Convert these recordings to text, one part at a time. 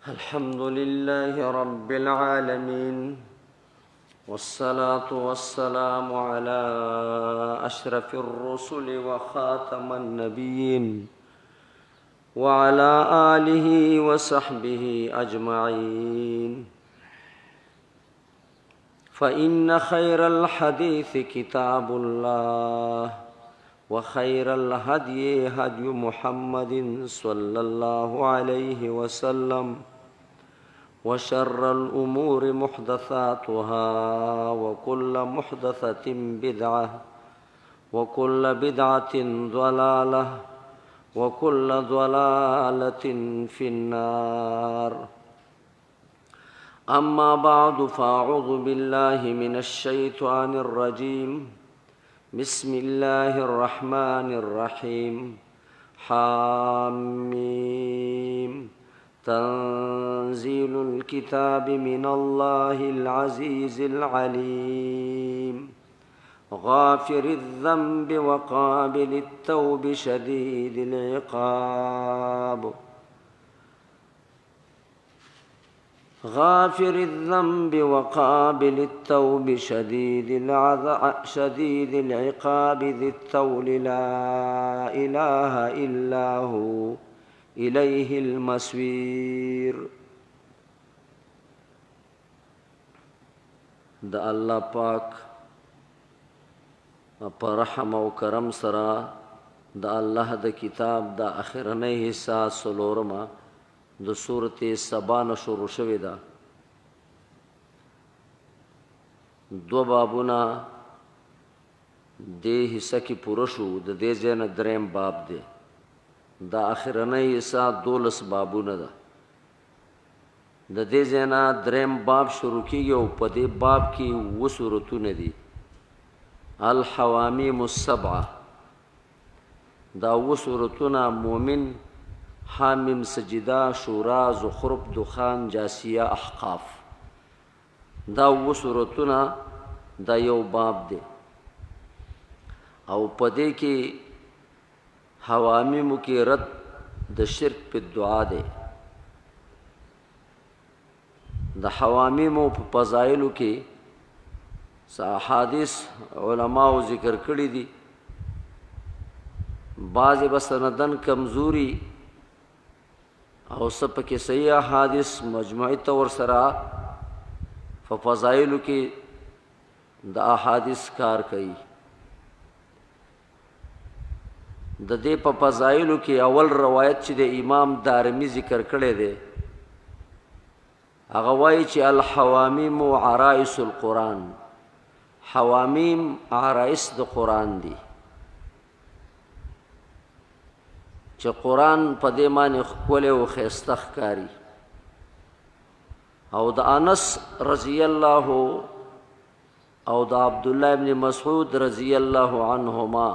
الحمد لله رب العالمين والصلاة والسلام على أشرف الرسل وخاتم النبيين وعلى آله وصحبه أجمعين فإن خير الحديث كتاب الله وخير الهدي هدي محمد صلى الله عليه وسلم وشر الأمور محدثاتها وكل محدثة بدعة وكل بدعة ضلالة وكل ضلالة في النار أما بعد فأعوذ بالله من الشيطان الرجيم بسم الله الرحمن الرحيم حاميم تنزيل الكتاب من الله العزيز العليم غافر الذنب وقابل التوب شديد العقاب غافر الذنب وقابل التوب شديد العذاب شديد العقاب ذي الطول لا إله إلا هو إليه المسوير د الله پاک په رحم او کرم سره د الله د کتاب د اخرنۍ حصہ څلورمه د سورت سبا نه شروع شوې ده. دوه بابونه دې حصه کې پوره شو، د دې ځای نه دریم باب دی. دا اخرنۍ حصه 12 بابونه ده. د دې ځای نه دریم باب شروع کیږي او په دې باب کې اووه سورتونه دي. الحوامیم السبعه، دا اووه سورتونه مؤمن، حامیم، سجده، شورا، زخرف، دخان، جاسیه، احقاف، دا اووه سورتونه دا یو باب دی. او په دې کې حوامیمو کې رد د شرک په دعا دی. د حوامیمو په فضایلو کې څه احادیث علماو ذکر کړي دي، بعضې به سندن کمزوري او څه پکې صحیح احادیث مجموعي طور سره په فضایلو کې د احادیث کار کوي. د دې په فضایلو کې اول روایت چې د امام دارمی ذکر کړی دی، هغه وایي چې الحوامیم عرائس القرآن، حوامیم عرائس د قرآن دي، چې قرآن په دې معنی ښکلی او ښایسته ښکاري. او د انس رضی الله او د عبد الله ابن مسعود رضی الله عنهما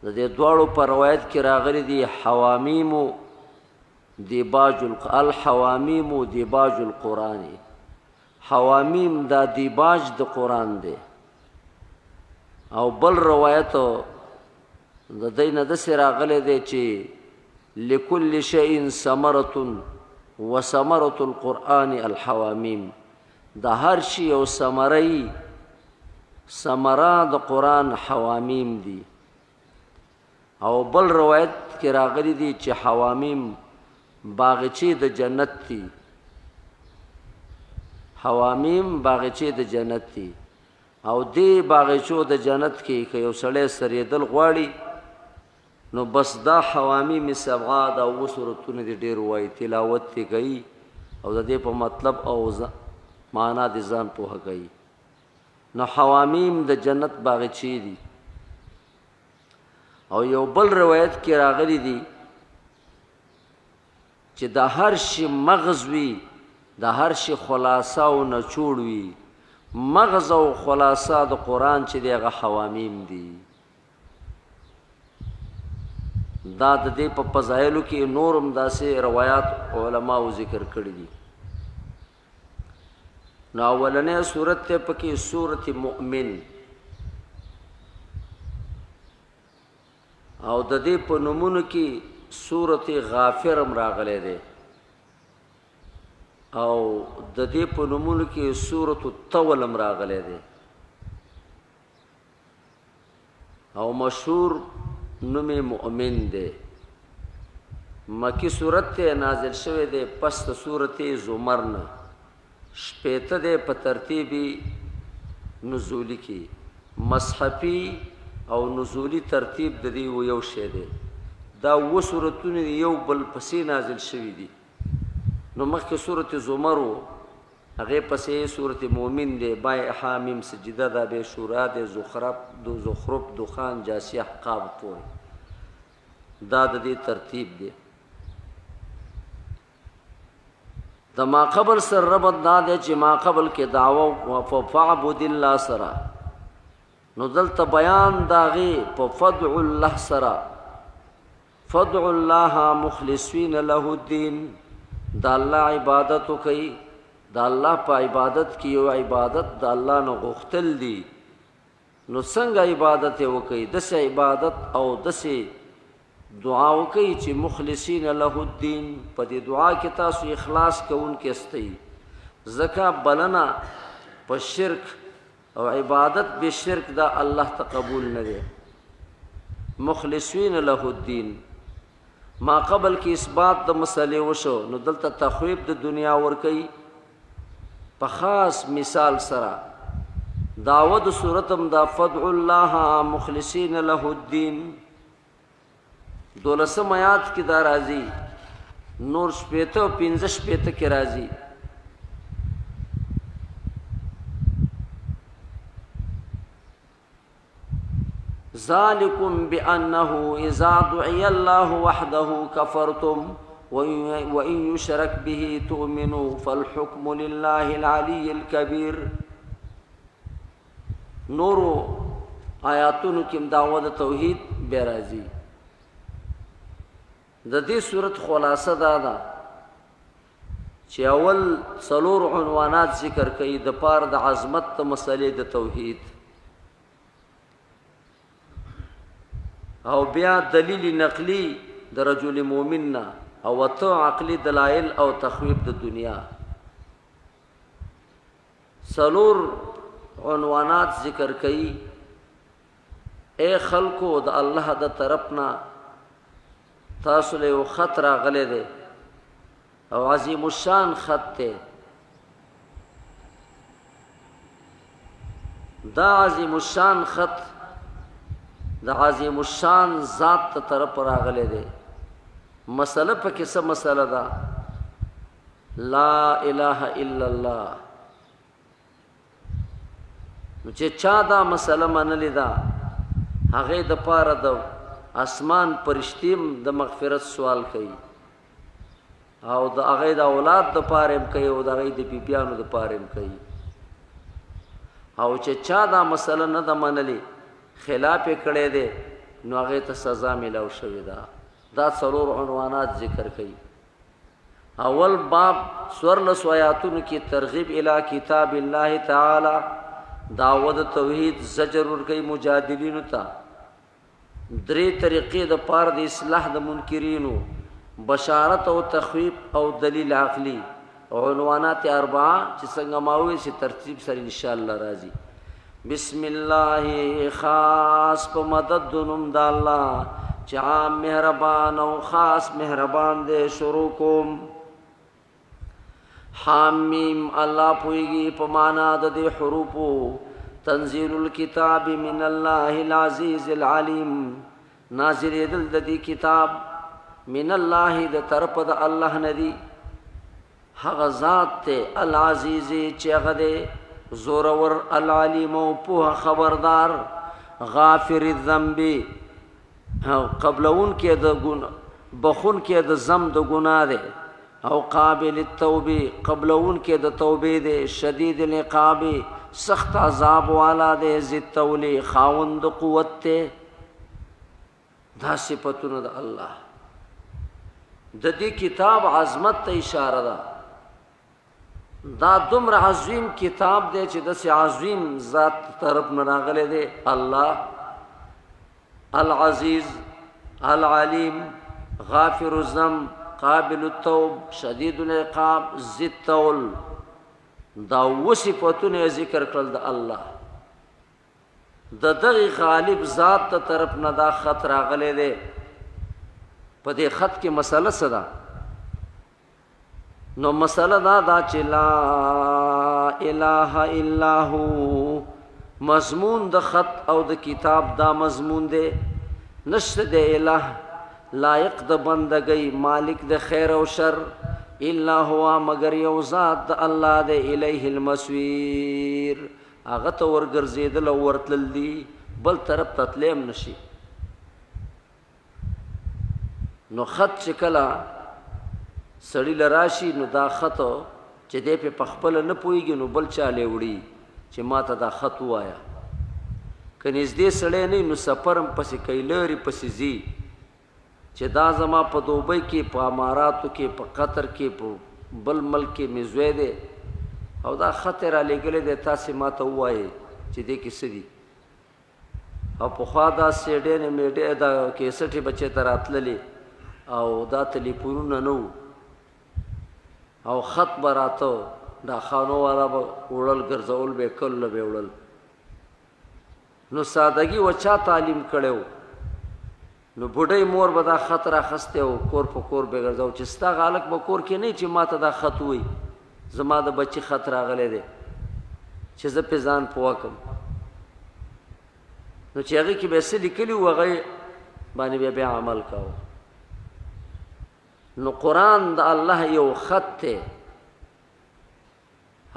د دې دواړو په روایت کې راغلي دي حوامیم دیباج الحوامیم دیباج القرآن، حوامیم دا دیباج د قرآن دی. او بل روایت د دې نه داسې راغلی دی چې لكل شيء ثمرة وثمرة القرآن الحوامیم، د هر شي یو ثمره یي، ثمره د قرآن حوامیم دي. او بل روایت کې راغلي دي چې حوامیم باغچې د جنت دي، حوامیم باغچې د جنت دي. او دې باغچو د جنت کې که یو سړی سرېدل غواړي نو بس دا حوامیم سبعه دا اووه سورتونه دې ډېر وایي، تلاوت دې کوي او د دې په مطلب او معنا دې ځان پوهه کوي. نو حوامیم د جنت باغچې دي. او یو بل روایت کې راغلي دي چې د هر شي مغز وي، د هر شي خلاصه او نچوړ وي، مغز او خلاصه د قرآن چې دی هغه حوامیم دي. دا د دې په فضایلو کې نورم داسې روایات علماو ذکر کړي دي. نو اولنې صورت ته پکې سورت مؤمن، او د دې په نومونو کې سورت غافر هم راغلی دی. او د دې په نومونو کې سورة الطول هم راغلی دی او مشهور نوم مؤمن دی. مکی سورت ته نازل شوی دی پس د سورت زمر نه 60 دی په ترتیبی نزولی کې. مصحفي او نزولی ترتیب د دې یو شی دی. دا و سورتونه یو بل پسې نازل شوي دي. نو مخکې سورت زمر و، هغې پسې سورت مؤمن دی، بای حامیم سجده ده، به شورا دی، زخرف دو زخرف دخان جاسیه احقاف پورې دا د دې ترتیب دی. د ما قبل سره ربط دا دی چې ما قبل کې دعوه فاعبد الله سره، نو دلته بیان داغه په فدع الله سره، فدع الله مخلصین له الدین، د الله عبادت کوي. د الله په عبادت کې یو عبادت د الله نه غوښتل دي، نو څنګه عبادت یې وکړي؟ داسې عبادت او داسې دعا وکړي چې مخلصین له الدین، په دې دعا کې تاسو اخلاص کوونکي یاستئ. ځکه بلنه په شرک او عبادت به شرک دا الله ته قبول نه دی. مخلصین له الدین ما قبل کې اثبات د مسئلې وشو، نو دلته تخویب د دنیا ورکوي په خاص مثال سره. دعوه د سورت هم دا فدع الله مخلصین له الدین، دولسم آیات کې دا راځي، نور 60 او 65 کې راځي. ذالکم بأنه اذا دعي الله وحده كفرتم وإن يشرك به تؤمنوا فالحكم لله العلي الكبير. نورو آیاتونو کې دعوه د توحید بیا راځي. د دې صورت خلاصه دا ده چې اول څلور عنوانات ذکر کوي د پار د عظمت د مسئلې د توحید، او بیا دلیل نقلی د رجل مؤمن نه، او اته عقلی دلایل او تخویب د دنیا. څلور عنوانات ذکر کوي. اے خلکو، د الله د طرف نه تاسو له یو خط راغلی دی او عظیم الشان خط دی. دا عظیم الشان خط د عظیم الشان ذات ته طرف راغلی دی. مسله پکې څه مسله ده؟ لا اله الا الله. نو چې چا دا مسله منلې ده، هغې د پاره د اسمان پرشتې هم د مغفرت سوال کوي، او د هغې د اولاد د پاره هم کوي، او د هغې د بیبیانو د پاره هم کوي. او چې چا دا مسله نه ده منلې، خلاف یې کړی دی، نو هغې ته سزا میلاو شوې ده. دا څلور عنوانات ذکر کوي. اول باب 14 آیاتونو کې ترغیب الی کتاب الله تعالی، دعوت توحید، زجر ورکوي مجادلینو ته، درې طریقې د پاره د اصلاح د منکرینو، بشارت او تخویب او دلیل عقلی، عنوانات اربعه چې څنګه ما وویل چې ترتیب سره انشاءالله راځي. بسم الله، خاص په مدد د نوم د الله چې عام مهربان او خاص مهربان دی. شروع کوم. حامیم، الله پوهیږي په معنا د دې حروفو. تنزیل الكتاب من الله العزیز العلیم، نازلېدل د دې کتاب من الله د طرف د الله نه دی، هغه ذات ته العزیز چې هغه دی زورور، العلیم او پوه خبردار، غافر الذنب قبلون کې د ګنا، بخون کې د ذنب د ګنا دی، او قابل التوبې قبلون کې د توبې دی، شدید العقاب سخت عذاب والا دی، ذی الطول خاوند قوت دی. دا صفتونه د الله د دې کتاب عظمت ته اشاره ده. دا دومره عظیم کتاب دی چې داسې عظیم ذات طرف نه راغلی دی، الله العزیز العلیم غافر الذنب قابل التوب، شدید العقاب، ذی الطول، دا اووه صفتونه یې ذکر کړل د الله. د دغه غالب ذات د طرف نه دا خط راغلی دی. په دې خط کې مسله څه ده؟ نو مسله دا ده چې لا اله الا هو، مضمون د خط او د کتاب دا مضمون دی، نشته د اله لایق د بندګۍ، مالک د خیر او شر، الا هو، مگر یو ذات د الله دی، الیه المسویر، هغه ته ورګرځېدل او ورتلل دي، بل طرف ته تللی هم نشي. نو خط چې کله سړي له راشي، نو دا خط چې دی پې په خپله نه پوهېږي، نو بل چا له وړي چې ما ته دا خط ووایه. که نږدې سړی نه، نو سفر هم پسې کوي، لرې پسې ځي چې دا زما په دوبۍ کې، په اماراتو کې، په قطر کې، په بل ملک کې مې زوی دی او دا خط یې رالیږلی دی، تاسې ما ته ووایئ چې دې کې څه دي. او پخوا دا سیډې نه میډې دا کیسټې بچې ته راتللې او دا تلیفونونه نه وو، او خط به راته، دا خانو والا به وړل، ګرځول به، کل به وړل. نو سادګي و چا تعلیم کړو، نو بوډۍ مور به دا خط راخسته او کور په کور به ګرځاو چې ستا غالک به کور کې نه چې ما ته دا خط وای، زما د بچی خط راغلی دی چې زه په ځان پوه کم. نو چې هغه کې به څه لیکلي وو هغه باندې بیا بیا عمل کاوه. نو قرآن د الله یو خط دی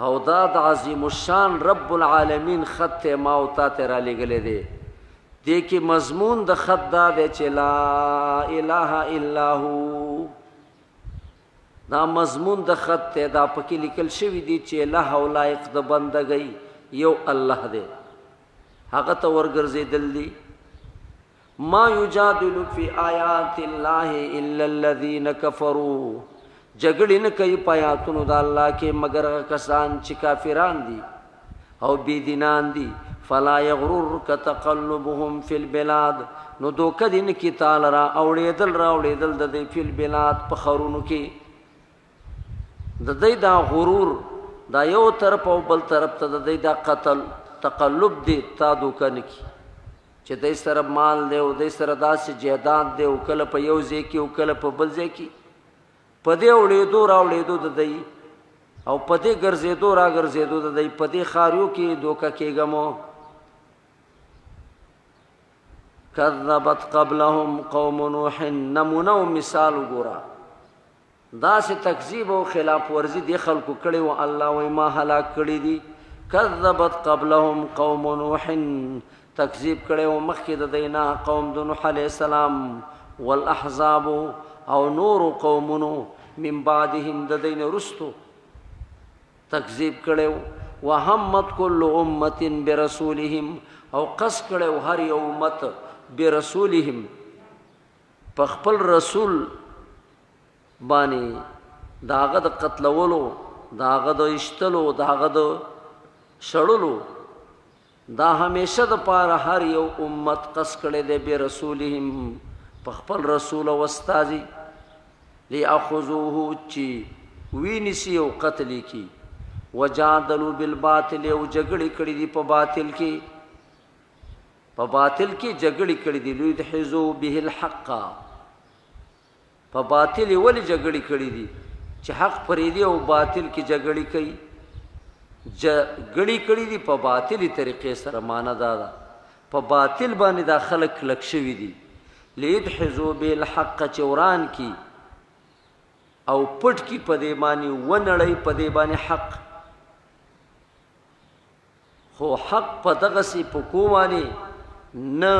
او دا د عظیم الشان رب العالمین خط ته ما او تا ته را لېږلی دی. دې کې مضمون د خط دا دی چې لا اله الا هو، دا مضمون د خط ته دا پکې لیکل شوی دی چې له او لایق د بندګۍ یو الله دی، هغه ته ورګرځېدل دي. ما یجادل فی آیات الله الا الذین کفروا، جګړې نه کوي په آیاتونو د الله کې مګر هغه کسان چې کافران دي او بې دینان دي. فلا یغررک تقلبهم فی البلاد، نو دوکه دې نه کړي تا لره اوړېدل راوړېدل د دوی فی البلاد په ښارونو کې. د دوی دا غرور دا یو طرف او بل طرف ته د دوی دا قتل تقلب دی تا دوکه نه کړي چې دوی سره مال دی او دوی سره داسې جایداد دی او کله په یو ځای کې او کله په بل ځای کې. په دې اوړېدو راوړېدو د دوی او په دې ګرځېدو را ګرځېدو د دوی په دې ښاریو کې دوکه کېږم. کذبت قبلهم قوم نوح، نمونه او مثال وګوره، داسې تکذیب او خلاف ورزي دې خلکو کړې وه، الله وایي ما هلاک کړي دي. کذبت قبلهم قوم نوح، تکذیب کړی و مخکې د دوی نه قوم د نوح علیه السلام، والاحزاب او نورو قومونو من بعدهم د دوی نه وروستو تکذیب کړی و. وهمت کل امة برسولهم، او قصد کړی و هر یو امت برسولهم په خپل رسول باندې، د هغه د قتلولو، د هغه د ایشتلو، د هغه د شړلو، دا همیشه د پاره هر یو امت قصد کړی دی برسولهم په خپل رسول او استازي، لیأخذوه چې وینیسي او قتل یې کړي. وجادلوا بالباطل، او جګړې کړې دي په باطل کې، په باطل کې جګړې کړې دي. لیدحضوا به الحق، په باطل یې ولې جګړې کړې دي؟ چې حق پرېږدي او باطل کې جګړې کوي. جګړې کړې دي په باطلې طریقې سره، معنی دا ده په باطل باندې دا خلک کلک شوي دي. لیدحضوا به الحق، چې وران کړي او پټ کړي په دې باندې، ونړوي په دې باندې حق. خو حق په دغسې پکو باندې نه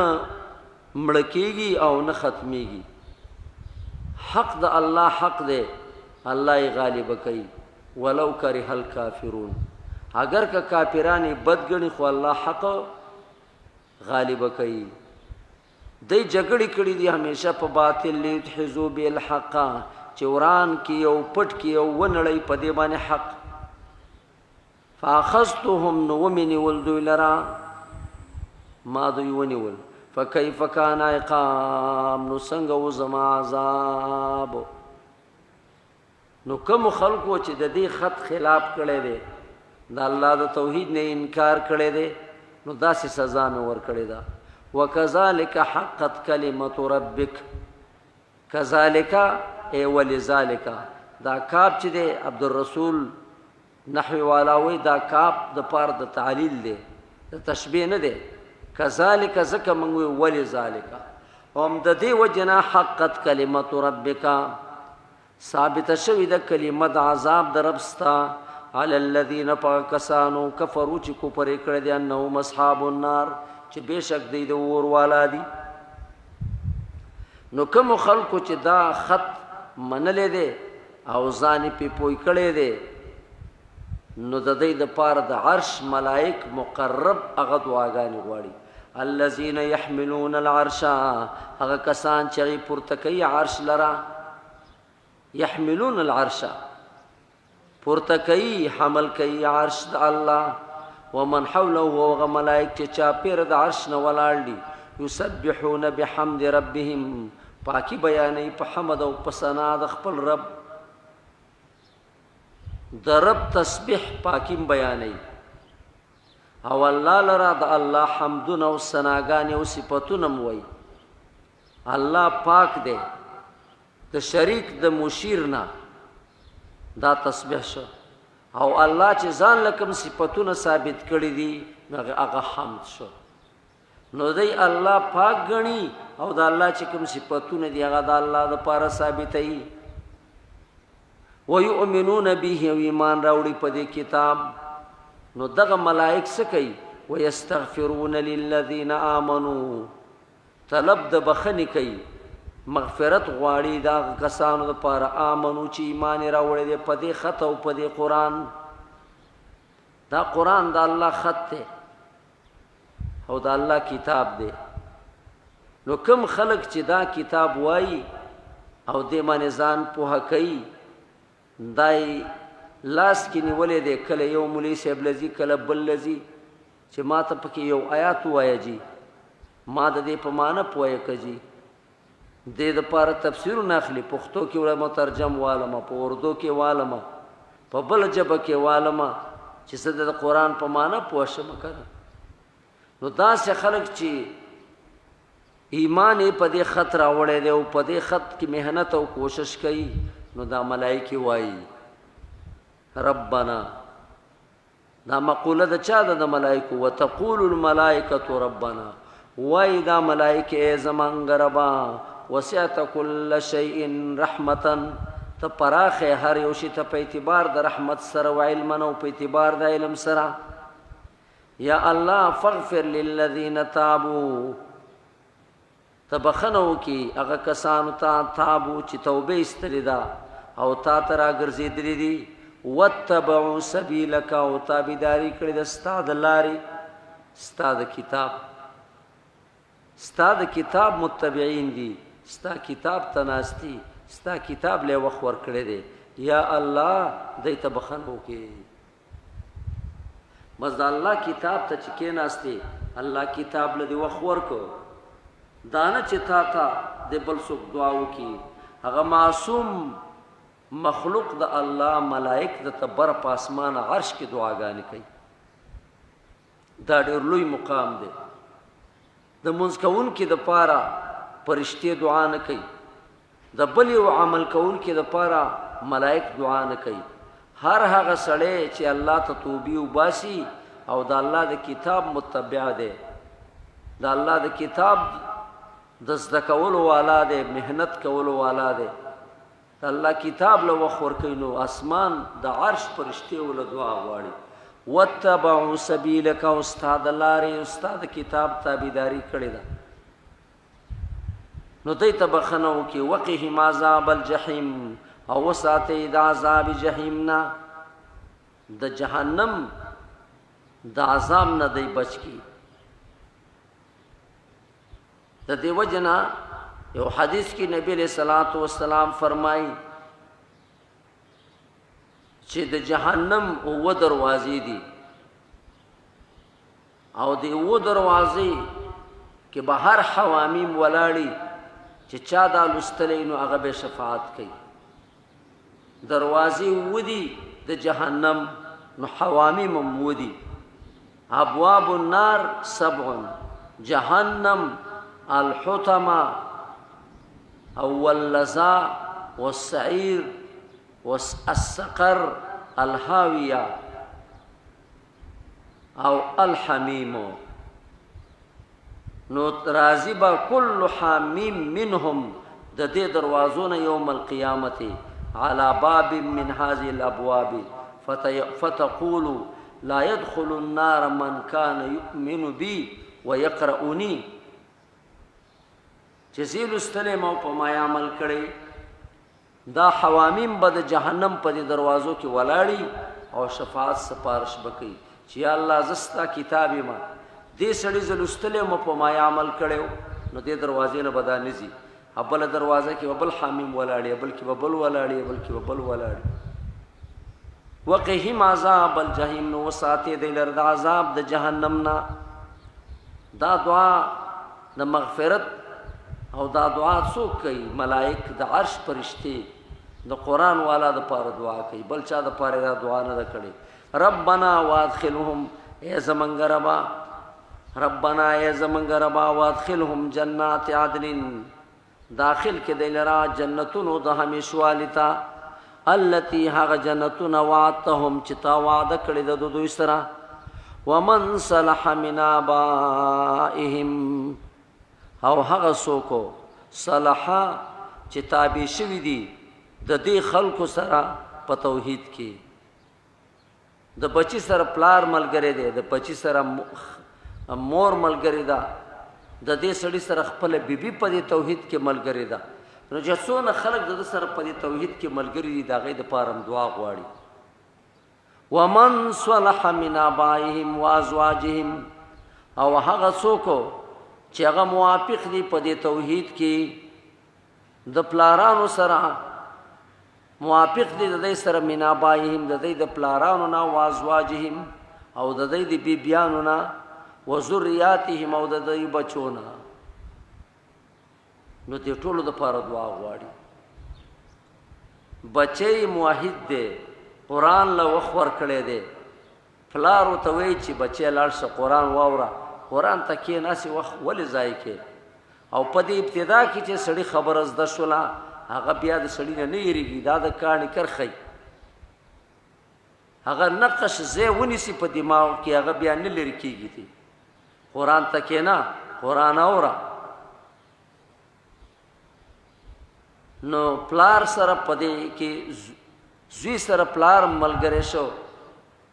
مړه کېږي او نه ختمېږي. حق د الله حق دی، الله یې غالبه کوي، ولو کره الکافرون، اگر که کافران یې بد ګڼي خو الله حق غالبه کوي. دی جګړې کړې دي همیشه په باطل، لیدحضوا به الحق، چې وران کړي او پټ کړي او ونړوي په دې باندې حق. فاخذتهم، نو ومې نیول دوی لره، ما دوی ونیول. فکیف کان عقاب، نو څنګه و زما عذاب. نو کوم خلکو چې د دې خط خلاف کړی دی، د الله د توحید نه انکار کړی دی، نو داسې سزا مې ورکړې ده. وکذالک حقت کلمت ربک، کذالک ای ولذالک، دا کاپ چې دی عبدالرسول نحوی والا وی دا کاپ د پار د تعلیل دی، د تشبیه نه دی. کذالک ځکه مونږ وی ولذالک، هم د دې وجنه حقت کلمت ربک، ثابته شوې ده کلمه د عذاب د رب ستا، علی الذین په کسانو کفرو چې کفر یې کړی دی، انهم اصحاب النار، چې بېشک دوی د اور والا دي. نو کومو خلکو چې دا خط منلی دی او ځان یې پرې پوه کړی دی، نو د دوی دپاره د عرش ملائک مقرب هغه دعاګانې غواړي. الذین یحملون العرش، هغه کسان چې هغوی پورته کوي عرش لره، یحملون العرش پورته کوي، حمل کوي عرش د الله، ومن حوله، او هغه ملائک چې چاپېره د عرش نه ولاړ دي، یسبحون بحمد ربهم، پاکي بیانوي په حمد او په ثنا د خپل رب. د رب تسبیح پاکي بیانوي او الله لره د الله حمدونه او ثناګانې او صفتونه هم وایي. الله پاک دی د شریک د مشیر نه، دا تسبیح شو. او الله چې ځان لکم صفتونه ثابت کړي دي هغه حمد شو. نو دی الله پاک غني او د الله چې کوم صفتونه دي هغه د الله د پاره ثابتوي. ويؤمنون به، او ایمان راوړي په دې کتاب. نو دغه ملائک څه کوي؟ ويستغفرون للذین آمنو، طلب د بخنې کوي، مغفرت غواړي د هغه کسانو لپاره آمنو چې ایمان یې راوړی دی په دې خط او په دې قرآن. دا قرآن د الله خط دی او د الله کتاب دی. نو کم خلک چې دا کتاب وایي او دې باندې ځان پوهه کوي، دا یې لاس کې نیولی دی، کله یو مولوي صاحب لځي کله بل لځي چې ما ته پکې یو آیات ووایه جي، ما د دې په معنی پوهه که جي، دې دپاره تفسیرونه اخلي، پښتو کې وړه مترجم والمه، په اردو کې والمه، په بله ژبه کې والمه چې زه د قرآن په معنی پوه شم که نه. نو داسې خلک چې ایمان یې په دې خط راوړی دی او په دې خط کې محنت او کوشش کوي، نو دا ملایکې وایي ربنا، دا مقوله د چا ده؟ د ملائکو. وتقول الملائکه ربنا، وای دا ملائکه ای زمانګ ربا، وسعت کل شیء رحمتا، ته پراخه هر یو شی ته په اعتبار د رحمت سره او علما او په اعتبار د علم سره. یا الله فاغفر للذین تابوا، ته بخښنه وکړي هغه کسانو ته تابو چې توبه ایستلې ده او تا ته راګرځېدلي دي، واتبعوا سبیلک، او تابعداري کړې ده ستا د لارې، ستا د کتاب، ستا د کتاب متبعین دي، ستا کتاب ته ناست دي، ستا کتاب له وخت ورکړی دی. یا الله دی ته بخښنه وکړي. بس د الله کتاب ته چې کېناستې، الله کتاب له دې وخت ورکو، دا نه چې تا ته د بل څوک دعا وکړي. هغه معصوم مخلوق د الله ملائک د ته بر په اسمان عرش کې دعاګانې کوي. دا ډېر لوی مقام دی. د مونځ کوونکي دپاره فرشتې دعا نه کوي، د بل یو عمل کوونکي دپاره ملائک دعا نه کوي. هر هغه سړی چې الله ته توبې وباسي او د الله د کتاب متبع دی، د الله د کتاب د زده کولو والا دی، محنت کولو والا دی، د الله کتاب له وخت ورکوي، نو اسمان د عرش فرشتې له دعا غواړي. واتبعوا سبیلک، او ستا د لارې او ستا د کتاب تابعداري کړې ده، نو دوی ته بخښنه وکړي. وقهم عذاب الجحیم، او وساتئ د عذاب جحیم نه، د جهنم د عذاب نه دی بچ کی. د دې وجه نه یو حدیث کې نبی علیہ الصلوۃ والسلام فرمایي چې د جهنم اووه دروازې دي، او د اووه دروازې کې به هر حوامیم ولاړي چې چا دا لوستلی نو هغه به شفاعت کوي. دروازې اووه دي د جهنم، نو حوامیم هم اووه دي. ابواب النار سبع، جهنم، الحطمه او واللظا والسعير والسقر الهاویه او الحمیم. نو راضی با کل حامیم منهم د دې دروازو نه یوم القیامت على باب من هذه الابواب فتقول لا يدخل النار من كان يؤمن بي ويقرؤني. چې زه لوستلی ما په ما عمل کړی، دا حوامیم به د جهنم په دې دروازو کې ولاړي او شفاعت سپارش به کوي چې یا الله زه ستا کتاب یم، دې سړي زه لوستلی یم په ما یې عمل کړی، نو دې دروازې نه به دا نه ځي. بله دروازه کې به بل حامیم ولاړي، بل کې به بل ولاړي، بل کې به بل ولاړي. وقهم عذاب الجحیم، نو وساتې دی لره د عذاب د جهنم نه. دا دعا د مغفرت او دا دعا څوک کوي؟ ملائک، د عرش پرشتي د قرآن والا د پاره دعا کوي، بل چا د پاره دا دعا نه ده کړې. ربنا وادخلهم، ای زمونږ ربا، ربنا ای زمونږ ربا وادخلهم جنات عدن، داخل کې دی لرا جنتونو د همیشوالي ته، التي هغه جنتونه وعدتهم چې تا وعده کړې ده د دوی سره، ومن صلح من آبائهم، او هغه څوک صلح چې تابع شوي دي د دې خلکو سره په توحید کې. د بچی سره پلار ملګری دی، د بچی سره مور ملګری ده، د دې سړي سره خپل بیبي په دې توحید کې ملګری ده. نو چې څونه خلک د ده سره په دې توحید کې ملګري دي، د هغې دپاره هم دعا غواړي. ومن صلح من آبائهم وازواجهم، او هغه څوک چې هغه موافق دي په دې توحید کې د پلارانو سره موافق دي، د دې سره من آبائهم، د دې د پلارانو نه، وازواجهم او د دې د بیبیانو نه، وذریاتهم او د دې بچو نه. نو دې ټولو دپاره دعا غواړي. بچی موحد دی، قرآن له وخت ورکړی دی، پلار ورته وایي چې بچی لاړ شه قرآن واوره، قرآن ته کښېنه، هسې وخت ولې ضایع کړې؟ او په دې ابتدا کې چې سړي خبره زده شوله، هغه بیا د سړي نه نه هېرېږي. دا د کاڼي کرښه هغه نقش ځای ونیسي په دماغ کې، هغه بیا نه لرې کېږي. دی قرآن ته کښېنه، قرآن اوره. نو پلار سره په دې کې زوی سره پلار ملګری شو،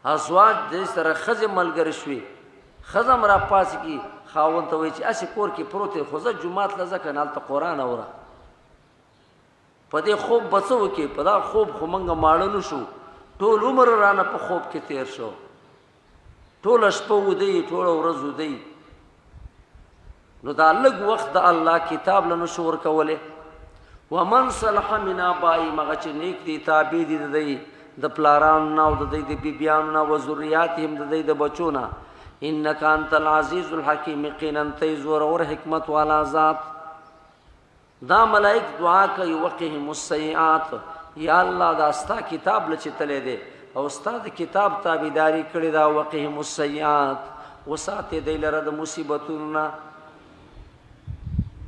ازواج دې سره ښځې ملګری شوې، ښځه هم راپاڅي کي خاوند ته وایي چې هسې کور کې پروت دی، خو ځه جومات له ځه که نه هلته قرآن اوره. په دې خوب به څه وکړې؟ په دا خوب خو موږ ماړه نه شو، ټول عمر رانه په خوب کې تیر شو، ټوله شپه وده یې، ټوله ورځ وده یې. نو دا لږ وخت د الله کتاب له نشو ورکولی. ومن صلح من آبائهم، هغه چې نیک دي، تابع دي د دوی د پلارانو نه او د دوی د بیبیانو نه، وذریاتهم د دوی د بچو نه، انک انت العزیز الحکیم، یقینا ته یې زورور حکمت والا ذات. دا ملائک دعا کوي، وقهم السیئات، یا الله دا ستا کتاب له چې تللی دی او ستا د کتاب تابعداري کړې ده، وقهم السیئات، وساتې دی لره د مصیبتونو نه،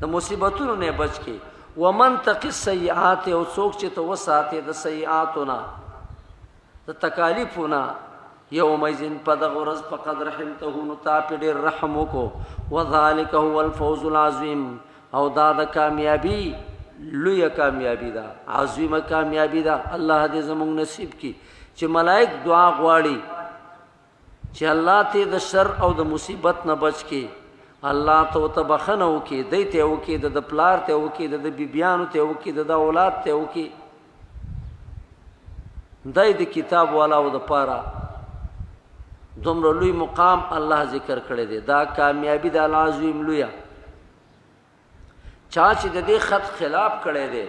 د مصیبتونو نه بچ کې. ومن تقي السیئات، او څوک چې ته وساتې د سیئاتو نه، د تکالیفو نه، یومئذ په دغه ورځ فقد رحمته، نو تا پرې ډېر رحم وکړو. وذلک هو الفوز العظیم، او دا د کامیابی لویه کامیابی ده، عظیمه کامیابی ده. الله دې زموږ نصیب کړي چې ملائک دعا غواړي چې الله ته د شر او د مصیبت نه بچ کړي، الله ته ورته بخښنه وکړي، دی ته یې وکړي، د ده پلار ته یې وکړي، د ده بیبیانو ته یې وکړي، د ده اولاد ته یې وکړي. دی د کتاب والاو دپاره دومره لوی مقام الله ذکر کړی دی. دا کامیابی د العظیم لویه. چا چې د دې خط خلاف کړی دی،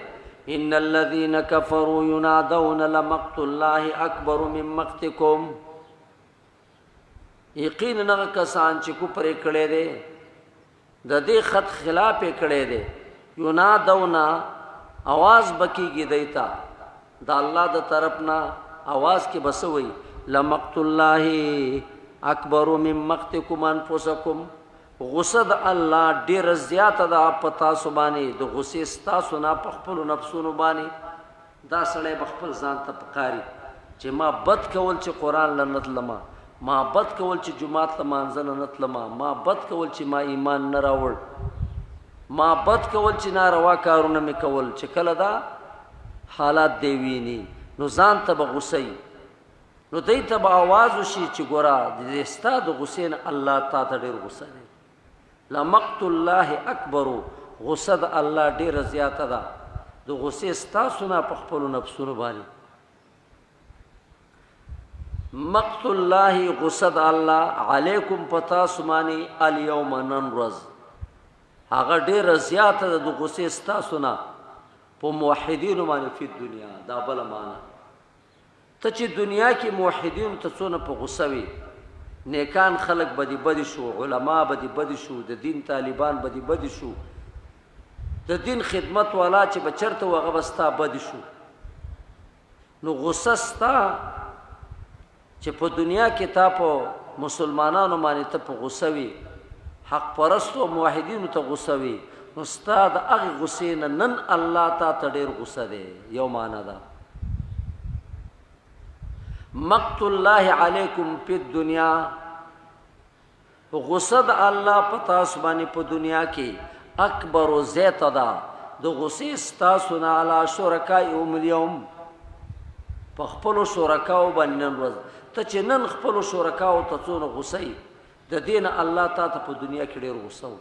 ان الذين كفروا ينادون لمقت الله اکبر من مقتکم، یقینا هغه کسان چې کفر یې کړی دی، د دې خط خلاف یې کړی دی، ینادون، اواز بکیږي دی ته، د الله د طرف نه اواز کې بسوي، لمقت الله اکبر من مقتکم انفسکم، غصه د الله ډیره زیاته ده په تاسو باندې، د غصې ستاسو نه په خپلو نفسونو باندې. دا سړی به خپل ځان ته پکاري چې ما بد کول چې قرآن له نه تلمه، ما بد کول چې جومات له مانځه له نه تلمه، ما بد کول چې ما ایمان نه راوړ، ما بد کول چې ناروا کارونه مې کول. چې کله دا حالات دی ویني نو ځان ته به غوسه وي، نو دی ته به اواز وشي چې ګوره د دې ستا د غوسې نه الله تا ته ډېر غوسه دی. لمقت الله اکبر، غوسه د الله ډېره زیاته ده د غوسې ستاسو نه په خپلو نفسونو باندې. مقت الله، غصه د الله، علیکم په تاسو باندې، الیوم نن ورځ، هغه ډېره زیاته ده د غصې ستاسو نه په موحدینو باندې فی دنیا. دا بله معنا ته چې دنیا کې موحدینو ته څونه په غصه وي، نیکان خلک به دې بدې شو، علما به دې بدې شو، د دین طالبان به دې بدې شو، د دین خدمت والا چې به چېرته و هغه به ستا بدې شو. نو غصه ستا چې په دنیا کې تا په مسلمانانو باندې ته په غصه وي، حق پرستو او موحدینو ته غصه وي، نو ستا د هغې غصې نه نن الله تا ته ډېر غصه دی. یو معنا ده مقت الله علیکم فی الدنیا، غصه د الله په تاسو باندې په دنیا کې اکبر زیاته ده د غصې ستاسو نه علی شرکائهم اليوم، په خپلو شرکاو باندې نن ورځ. ته چې نن خپلو شرکاو ته څونه غصه یې، د دې نه الله تا ته په دنیا کې ډېر غصه و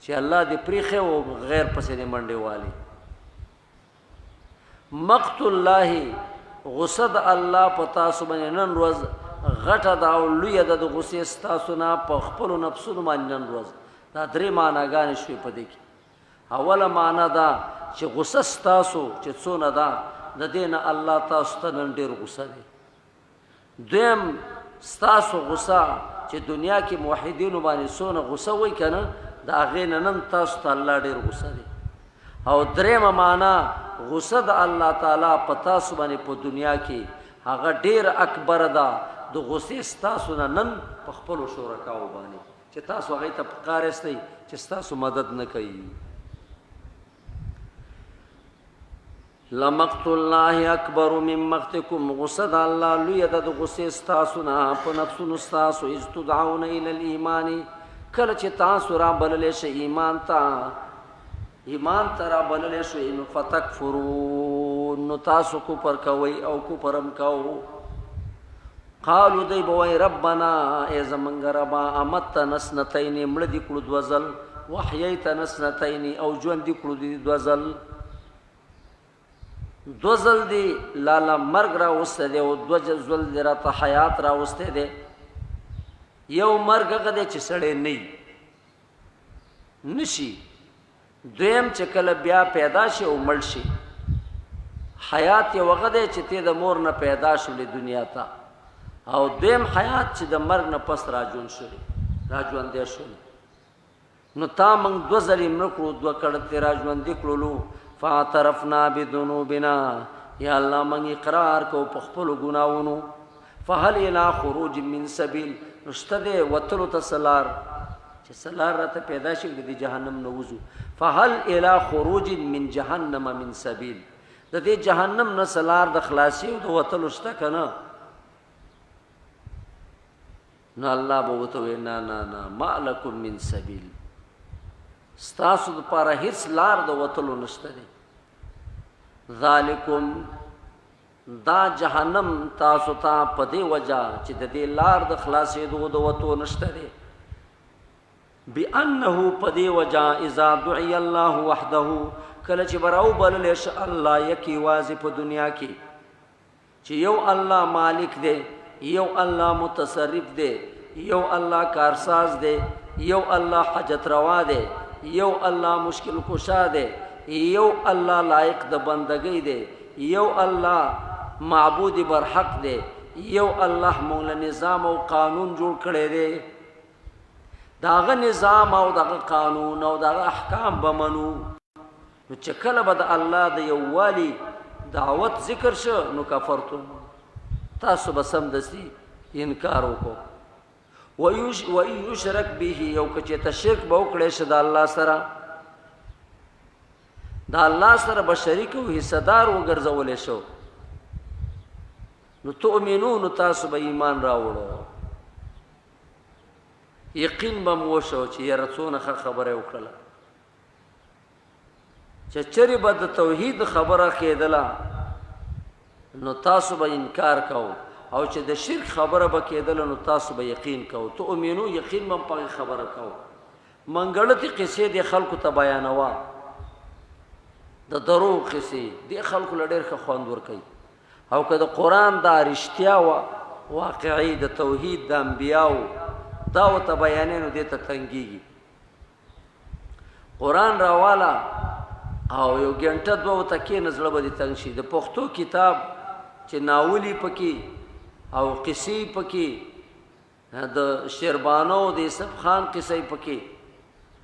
چې الله دې پرېښی او غیر پسې دې منډې والي. مقت الله، غصه د الله په تاسو باندې نن ورځ غټه ده او لویه ده د غصې ستاسو نه په خپلو نفسونو باندې نن ورځ. دا درې معناګانې شوې په دې کې. اوله معنا دا چې غصه ستاسو چې څونه ده د دې نه الله تاسو ته نن ډېر غصه دی. دویم، ستاسو غصه چې دنیا کې موحدینو باندې څونه غصه وای که نه، د هغې نه نن تاسو ته الله ډېر غصه دی. او درېیمه معنا، غصه د الله تعالی په تاسو باندې په دنیا کې هغه ډېر اکبر ده د غصې ستاسو نه نن په خپلو شرکاو باندې چې تاسو هغې ته پکار یاستئ چې ستاسو مدد نه کوي. لمقت الله اکبر من مقتکم، غصه د الله لویه ده د غصې ستاسو نه په نفسونو ستاسو. اذ تدعون الی الايمان، کله چې تاسو را بللی شئ ایمان ته، ایمان ته را بللی شئ، نو فتکفرون، نو تاسو کفر کوئ او کفر هم کوو. قالو، دی به وایي، ربنا، ای زمونږ ربا، امتنا اثنتین، مړه دې کړو دوه ځل، وحییتنا اثنتین، او ژوند دې کړو دې دوه ځل. دوه ځل دې لاله مرګ راوستی دی او دوه ځل دې راته حیات راوستی دی. یو مرګ هغه دی چې سړی نه نشي، دویم چې کله بیا پیدا شي او مړ شي. حیات یو هغه دی چې ته د مور نه پیدا شولې دنیا ته، او دویم حیات چې د مرګ نه پس راژوند شولې، راژوندی شولې. نو تا موږ دوه ځلې مړه کړو، دوه کړه راژوندي کړلو. فاعترفنا بذنوبنا، یا الله موږ اقرار کو په خپلو ګناهونو. فهل الی خروج من سبیل، نو شته دی وتلو ته څه لار چې څه لار راته پیدا شي د دې جهنم نه وځو. فهل الی خروج من جهنم من سبیل، د دې جهنم نه څه لار د خلاصي او د وتلو شته که نه؟ نو الله به ورته وایي، نه نه نه، ما لکم من سبیل، ستاسو دپاره هیڅ لار د وتلو نشته دی. ذالکم، دا جهنم تاسو ته په دې وجه چې د دې لار د خلاصېدو د وتو نشته دی، بأنه په دې وجه اذا دعي الله وحده، کله چې به راوبللی شي الله یک یوازې په دنیا کې، چې یو الله مالک دی، یو الله متصرف دی، یو الله کارساز دی، یو الله حاجت روا دی، یو الله مشکل کشا دی، یو الله لایق د بندګۍ دی، یو الله معبود برحق دی، یو الله مونږ له نظام او قانون جوړ کړی دی، داغه نظام او دغه قانون او دغه احکام به منو. نو چې کله به د الله د یووالي دعوت ذکر شو نو کفرتم، تاسو به سمدستي انکار وکړو. ويشرک به، یو کچې ته شرک به وکړی شي د الله سره، د الله سره به شریک او حصہ دار وګرځول شو، نو تؤمنون، تاسو به ایمان راوړو، یقین به مو شو چې یاره څونه ښه خبره وکړله. چې چرې به د توحید خبره کېدله نو تاسو به انکار کوو، او چې د شرک خبره به کېدله نو تاسو به یقین کوو. تؤمنو، یقین به په خبره کوو. منګړتي قصې د خلکو ته بیانوا، د درو قصې د خلکو له ډېر ښه خوند ورکوي. او که د قرآن دا رښتیا وه واقعي د توحید د انبیاو دا ورته بیانې، نو دې ته تنګېږي. قرآن راواله او یو ګنټه دوه ورته کښېنه، زړه به دې تنګ شي. د پښتو کتاب چې ناولي پکې او قصې پکې، د شیربانو د یوسف خان قصې پکې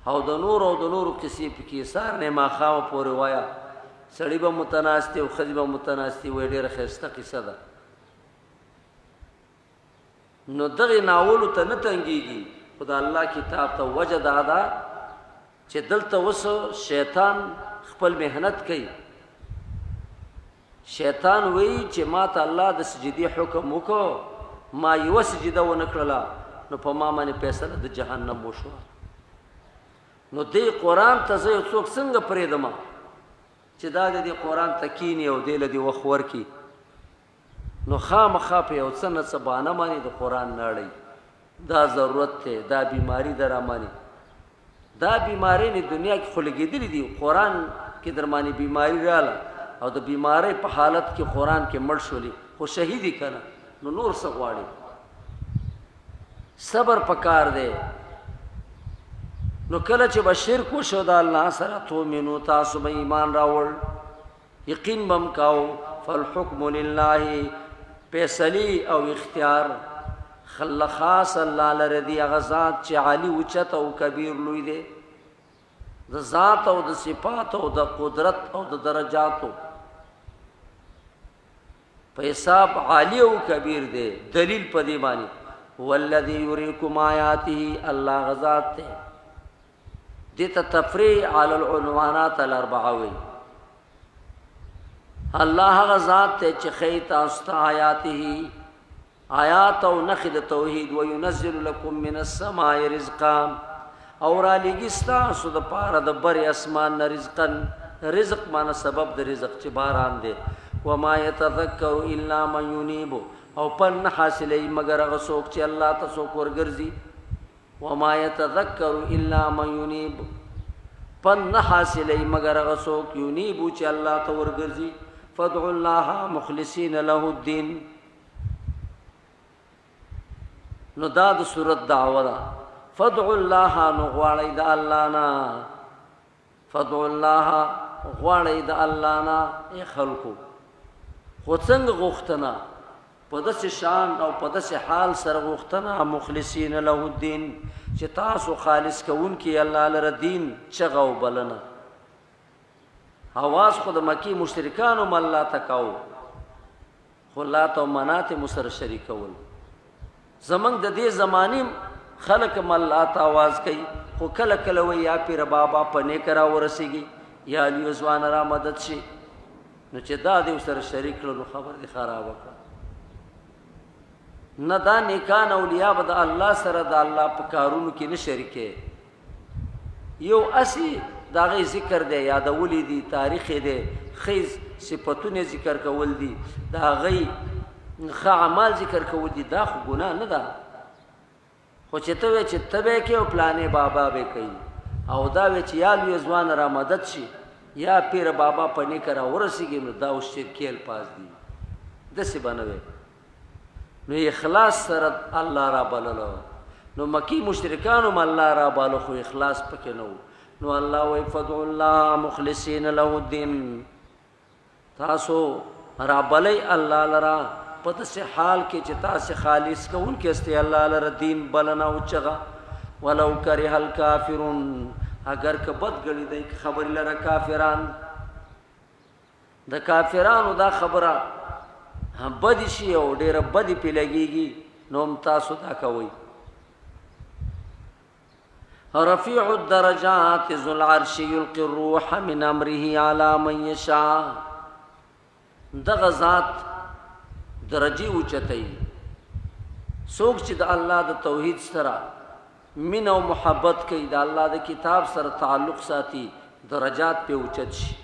او د نورو او د نورو قصې پکې، سهار نه ماښامه پورې وایه، سړي به متناستي او ښځې به متناستي، وایي ډېره ښایسته قصه ده. نو دغه ناولو ته نه تنګېږي، خو د الله کتاب ته. وجه دا ده چې دلته اوس شیطان خپل محنت کوي. شیطان وایي چې ما ته الله د سجدې حکم وکړو، ما یوه سجده ونه کړله، نو په ما باندې فیصله د جهنم وشوه. نو دې قرآن ته زه یو څوک څنګه پرېږدم چې دا د دې قرآن ته کیني او دې له دې وخت ورکړي؟ نو خامخا په یو څه نه څه بانه باندې د قرآن نه اړوي. دا ضرورت دی، دا بیماری ده رامانې، دا بیماری نه دنیا کې خو لګېدلې دي. قرآن کې در باندې بیماری راله او د بیماری په حالت کې قرآن کې مړ شولې، خو شهیدی که نه، نو نور څه غواړي؟ صبر پکار دی. نو کله چې به شرک وشو د الله سره، تؤمنو، تاسو به ایمان راوړ، یقین بم کاو. فالحکم لله، فیصلی او اختیار خل خاص الله لره دی، هغه ذات چې عالی اوچت او کبیر لوی دی، د ذات او د صفات او د قدرت او د درجاتو په حساب عالی او کبیر دی. دلیل په دی باندې والذی یریکم آیاته، الله غزاد ته دته تفریع علی العنوانات الاربعه وی. الله هغه ذات ته چې خی تاسو ته آیاته، آیات او نخې د توحید، و ينزل لكم من السماء رزقا، او را لېږي ستاسو د پاره د بر اسمان نه رزقا. رزق معنی سبب د رزق چې باران دی. وما يتذكر الا من ينيب، او پن نه حاصلوي مګر هغه څوک چې الله ته څوک ورګرځي. وما يتذكر الا من ينيب، پن نه حاصلوي مګر هغه څوک ينيب چې الله ته ورګرځي. فادعوا الله مخلصین له الدين. نو دا د صورت دعوه ده. فادعوا الله، نو غواړئ د الله نه، فادعوا الله، غواړئ د الله نه ای خلکو. خو څنګه غوښتنه؟ په داسې شان او په داسې حال سره غوښتنه، مخلصین له الدین، چې تاسو خالص کوونکي الله لره دین، چغه او بلنه. اواز خو د مکې مشرکانو هم الله ته کاوه، خو لات او منات مو سره شریکول. زمونږ د دې زمانې خلک هم الله ته اواز کوي، خو کله کله وایي یا پیر بابا په نیکه را ورسېږي، یا لوی ځوانه را مدد شي. نو چې دا دې سره شریک کړو نو خبر دې خرابه کړه. نه دا نیکان اولیاء به د الله سره د الله په کارونو کې نه شریکې. یو اسی د هغې ذکر دی، یادولې دي، تاریخ یې دی، ښې صفتونه ذکر کول دي، د هغې ښه اعمال ذکر کول دي، دا خو ګناه نه ده. خو چې ته وې چې ته به کې او پلانې بابا به کوي، او دا وې چې یا لوی ځوان را مدد شي یا پیر بابا په نیکه را ورسېږي، نو دا اوس شرکي الفاظ دي، داسې به نه وي. نو اخلاص سره الله را بللو. نو مکی مشرکانو هم الله را بالو، خو اخلاص پکې نه و. نو الله وایي فدعوا الله مخلصین له الدین، تاسو را بلئ الله لره په داسې حال کې چې تاسو خالص کوونکي یاستئ الله لره دین، بلنه او چغه. ولو کره الکافرون، اگر که بد ګڼي دی خبرې لره کافران. د کافرانو دا خبره بدی شي او ډیره بدی پې لګیږي، نو هم تاسو دا کوئ. رفیع الدرجات ذو العرش یلقی الروح من امره علی من یشاء. دغه ذات درجه اوچتای، څوک چې د الله د توحید سره مینه او محبت کوي، د الله د کتاب سره تعلق ساتي، درجات په اوچت شي.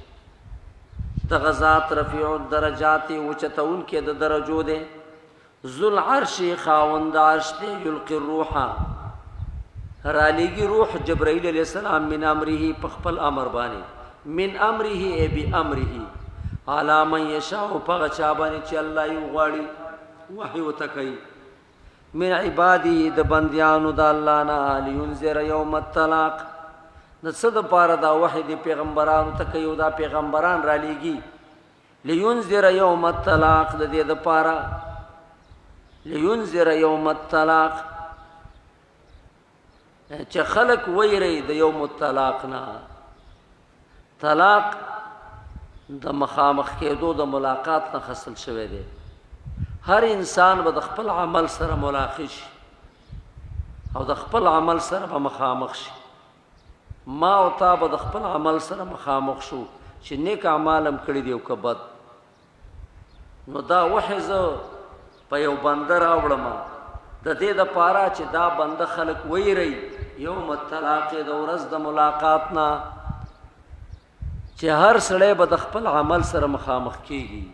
دغه ذات رفیع الدرجات اوچتون کې د درجو دی، ذو العرش خاوند عرش دی، یلقی الروح رالیږي روح جبرائیل علیہ السلام، من امره په خپل امر باندې، من امره ای بامره، علی من یشاء په چا باندې چې الله یې غواړي وحی وته کوي، من عباده د بندیانو د الله نه، لینذر یوم التلاق. د څه د پاره دا وحی د پیغمبرانو ته کوي او دا پیغمبران را لیږي؟ لینذر یوم التلاق، د دې د پاره، لینذر یوم التلاق چې خلق ویری د یوم الطلاق نه. طلاق د مخامخ کېدو د ملاقات نه خصل شوی دی. هر انسان به د خپل عمل سره ملاقات شي او د خپل عمل سره به مخامخ شي. ما او تا به د خپل عمل سره مخامخ شو چې نیک اعمال هم کړي دي او که بد. نو دا وحی زه په یو بنده راوړم د دې د پاره چې دا بنده خلک ویری یوم الطلاق، د ورځ د ملاقات نه، چې هر سړی به د خپل عمل سره مخامخ کیږي.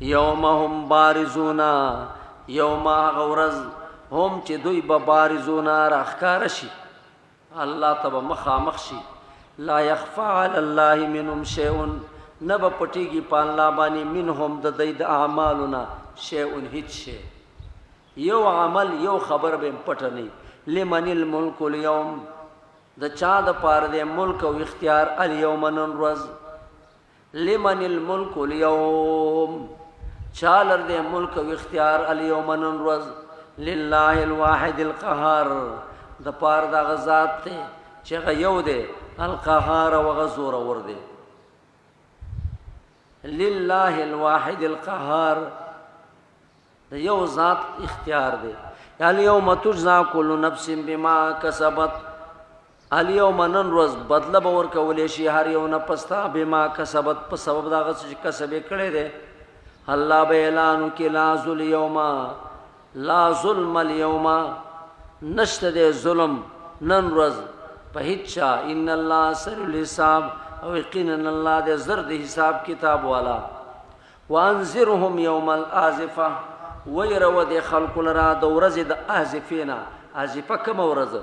یوم هم بارزون، یوم هغه ورځ هم چې دوی به بارزون راښکاره شي، الله ته به مخامخ شي. لا يخفى على الله منهم شيء، نه به پټیږي په الله باندې منهم د دوی د اعمالونه شیء هیڅ شی، یو عمل یو خبر به پټه نه. لمن الملک اليوم، د چا د پاره د ملک او اختیار الیوم نن ورځ؟ لمن الملک اليوم، چا لر د ملک او اختیار الیوم نن ورځ؟ لله الواحد القهار، د پاره د غزاد ته چې هغه یو دی، القهار او هغه زورور دی. لله الواحد القهار، د یو ذات اختیار دی. الیوم تجزا کل نفس بما کسبت، الیوم نن ورځ بدله به ورکولی شي هر یو نفس ته بما کسبت په سبب د هغه څه چې کسب یې کړی دی. الله به اعلان وکړي لا ظلم یوم، لا ظلم اليوم، نشته دی ظلم نن ورځ په هیڅ چا. ان الله سریع الحساب، او یقینا الله دې زر د حساب کتاب والا. وانذرهم یوم الازفه، ویرو د خلق لرا د ورځې د ازفې نه. ازفه کومه ورځ؟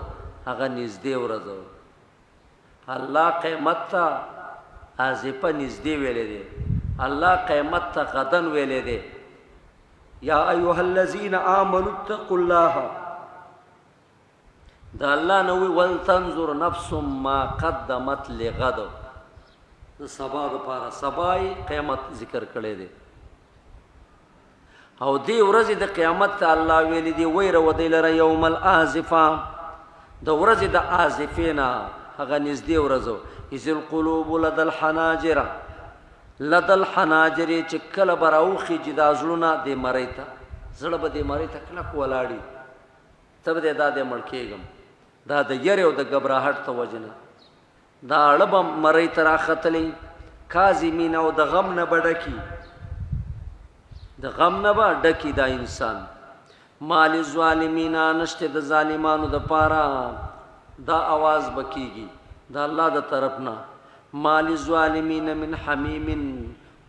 هغه نږدې ورځ. الله قیامت ته ازفه نږدې ویلې دی، الله قیامت ته غدن ویلې دی. یا ایها الذین آمنوا اتقوا الله، د الله نو وی ولتنظر نفس ما قدمت لغد، د سبا د پاره سبای قیامت ذکر کړی دی. او دی ورځې د قیامت ته الله ویلی دی ویره ودی لره یوم الازفه، د ورځې د ازفې نه، هغه نږدې ورځ. اذ القلوب لدى الحناجر، لدى الحناجر چې کله به راوخیږي دا زړونه دې مرۍ ته، زړه به دې مرۍ ته کلک ولاړي، ته به دا دې مړ کېږم، دا د یرې او د ګبراهټ ته وجنه دا اړه به مرۍ ته راختلې. کاظمین او د غم نه به ډکي، د غم نه به ډکي دا انسان. ما للظالمین، نشته د ظالمانو د پاره، دا आवाज بکیږي د الله د طرف نه، ما للظالمین من حمیم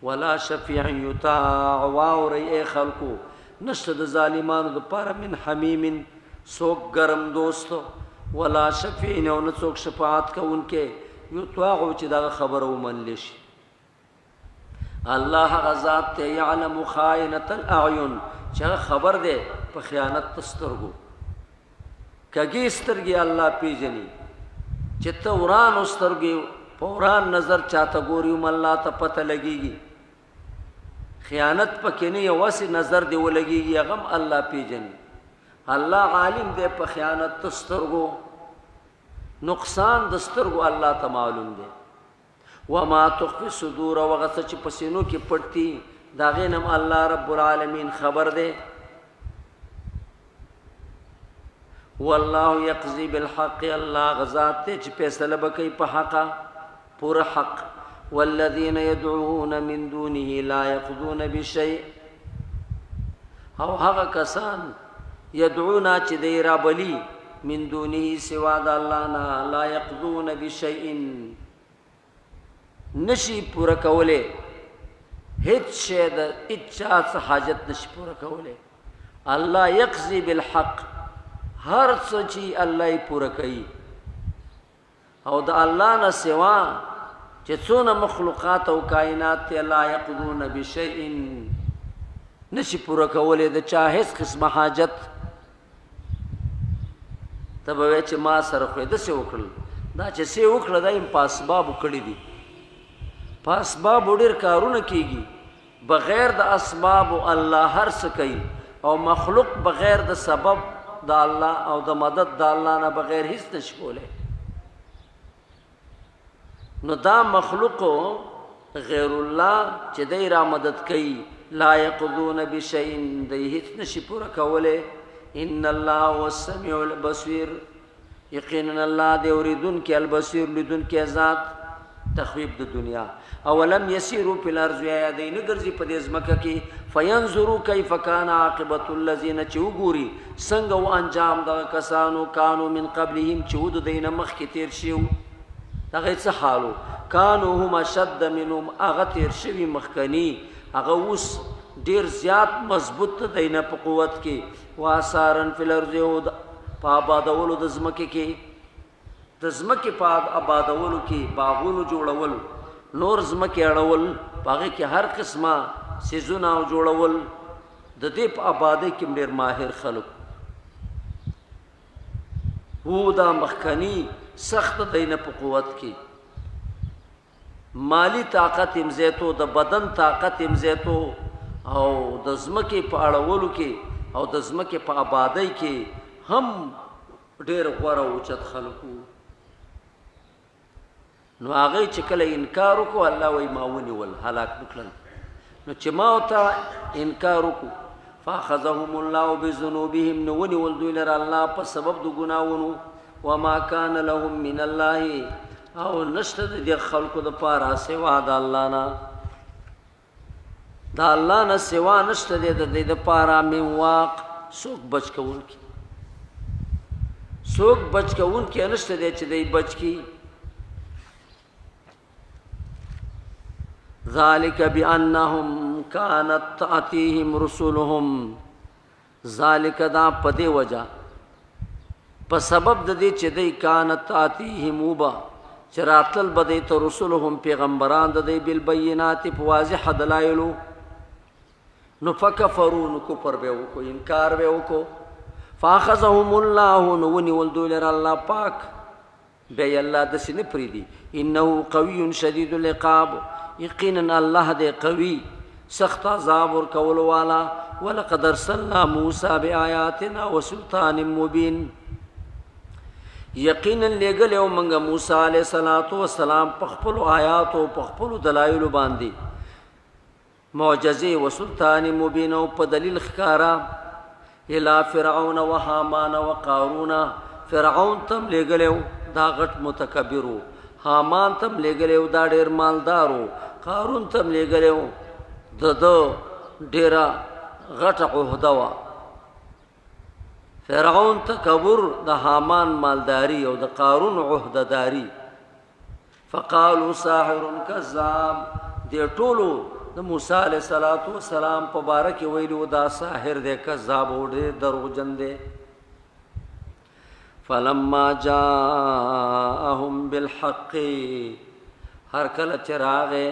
ولا شفیع یطاع. واورئ ای خلکو، نشته د ظالمانو د پاره من حمیم څوک ګرم دوست، ولا شفیع او نه څوک شفاعت کوونکی، یطاع چې دغه خبره ومنل شي. الله هغه ذات ته یعلم خائنة الاعین، چې هغه خبر دی په خیانت سترګو، کږې سترګې الله پیژني. چې ته وران سترګې په وران نظر چاته ګوري هم الله ته پته لګیږي، خیانت پکې نه، یو هسې نظر دی ولګیږي، هغه هم الله پیژني. الله عالم دی په خیانت سترګو، نقصان د سترګو الله ته معلوم دی. وما تخفي الصدور، او هغه څه چې په سینو کې پټ دي د هغې نه هم الله رب العالمین خبر دی. والله یقضی بالحق، الله غزاد ته چې فیصله به کوي په حقه، پوره حق. والذین يدعون من دونه لا يقضون بشيء، او هغه کسان يدعون چې دی رابلی من دونه سوا د الله نه، لا يقضون بشيء، نشي پوره کولی هیڅ شی، د هیڅ چا څه حاجت نشي پوره کولی. الله یقضی بالحق، هر څه چې الله یې پوره کوي، او د الله نه سوا چې څونه مخلوقات او کائنات ته لا یقضون بشیء، نشي پوره کولی د چا هیڅ قسمه حاجت. ته به وایې چې ما سره خو یې داسې وکړل، دا چې څه یې وکړه دا یې په اسبابو کړي دي. په اسبابو ډېر کارونه کېږي، بغیر د اسبابو الله هر څه کوي، او مخلوق بغیر د سبب د الله او د مدد د الله نه بغیر هیڅ نشي کولی. نو دا مخلوق غیر الله چې دی را مدد کوي، لا یقضون بشیء، دی هیڅ نشي پوره کولی. ان الله هو السمیع البصیر، یقینا الله دی اوریدونکی البصیر لیدونکی ذات. تخویب د دنیا. اولم یسیرو فی الارض، یا دی نه ګرځي په دې ځمکه کې، فینظروا کیف کان عاقبت الذین، چې وګوري څنګه و انجام دغه کسانو، کانو من قبلهم، چې و د دوی نه مخکې تیر شوي، دغه څه حالو، کانو هم اشد منهم، هغه تیر شوي مخکني هغه اوس ډیر زیات مضبوط دی نه په قوت کې، واثارا فی الارض، او په آبادولو د ځمکې کې، د ځمکې په آبادولو کې باغونو جوړول، نور ځمکې اړول، په هغې کې هر قسمه څیزونه او جوړول، د دې په آبادۍ کې ډېر ماهر خلک وو. دا مخکني سخت دی نه په قوت کې، مالی طاقت هم زیاتو، د بدن طاقت هم زیاتو، او د ځمکې په اړولو کې او د ځمکې په آبادۍ کې هم ډېر غوره اوچت خلک وو. نو هغه چې کله انکار وکړو، الله وایي ما ونیول، هلاک وکړل. نو چې ما ورته انکار وکړو، فاخذهم الله بذنوبهم، نو ونیول دوی لره الله په سبب د ګناهونو. وما کان لهم من الله، او نشته د دې خلکو دپاره سوا د الله نه، د الله نه سوا نشته دی د دې دپاره من واق، څوک بچ کوونکي، څوک بچ کوونکی نشته دی چې دی بچ کی. ذالک بانهم كانت تاتيهم رسلهم، ذالک دا په دې وجه، په سبب د دې چې دی کانت تاتيهم وبا، چې راتلل به دی ته رسلهم پیغمبران د دی بالبینات په واضح دلایلو، نو فکفرو، نو کفر به وکړو، انکار به وکړو. فاخذهم الله، نو ونیول دوی لره الله پاک، بیا الله داسې نه پرېږدي. انه قوي شدید العقاب، یقینا الله دی قوي سخت عذاب ورکولو والا. ولقد ارسلنا موسی بآیاتنا وسلطان مبین، یقینا لېږلی و موږ موسی علیه الصلاة والسلام په خپلو آیاتو په خپلو دلایلو باندې معجزې و سلطان مبین او په دلیل ښکاره، الی فرعون و هامان و قارون. فرعون تم لېږلی و، دا غټ متکبر و، هامان تم لېږلی و، دا ډېر مالدار و، قارون تم لېږلی و، د ده ډېره غټه عهده وه. فرعون تکبر، د هامان مالداری او د قارون عهدهداری. فقالوا ساحر کذاب، دې ټولو د موسی علیه الصلاة والسلام په باره کې ویلي دا ساحر دی، کذاب او ډېر دروغجن دی. فلما جاءهم بالحق، هر کله چې راغی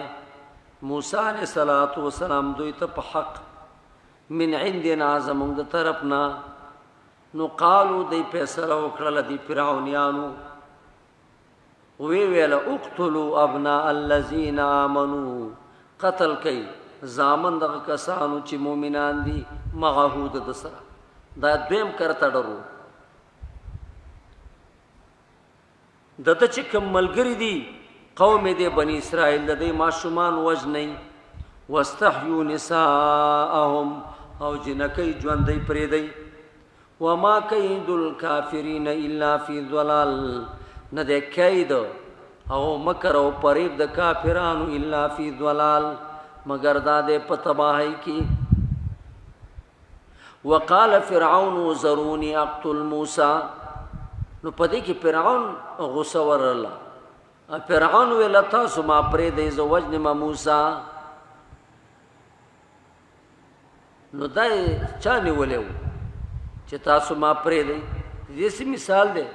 موسی علیه الصلاة والسلام دوی ته په حق، من عندنا زمونږ د طرف نه، نو قالو دی فیصله وکړله دی فرعونیانو، وی ویل اقتلوا ابناء الذین آمنو، قتل کئ زامن دغه کسانو چې مؤمنان دي، معه د ده سره. دا دویم کرته ډرو د ده چې کوم ملګري دي قوم دې بنی اسرائیل د دې ماشومان وژنئ، واستحیو نساءهم او جنکۍ ژوندۍ پرېږدئ. وما کید الکافرین الا فی ضلال، نه دی کید او مکر او فریب د کافرانو الا فی ضلال، مګر دا دی په تباهۍ کې. وقال فرعون ذروني اقتل موسی، نو په دې کې فرعون غوسه ورله. فرعون ویل تاسو ما پرې دی زه وژنم موسی. نو دا چا نیولی و چې تاسو ما پرې دی؟ دې څه مثال دی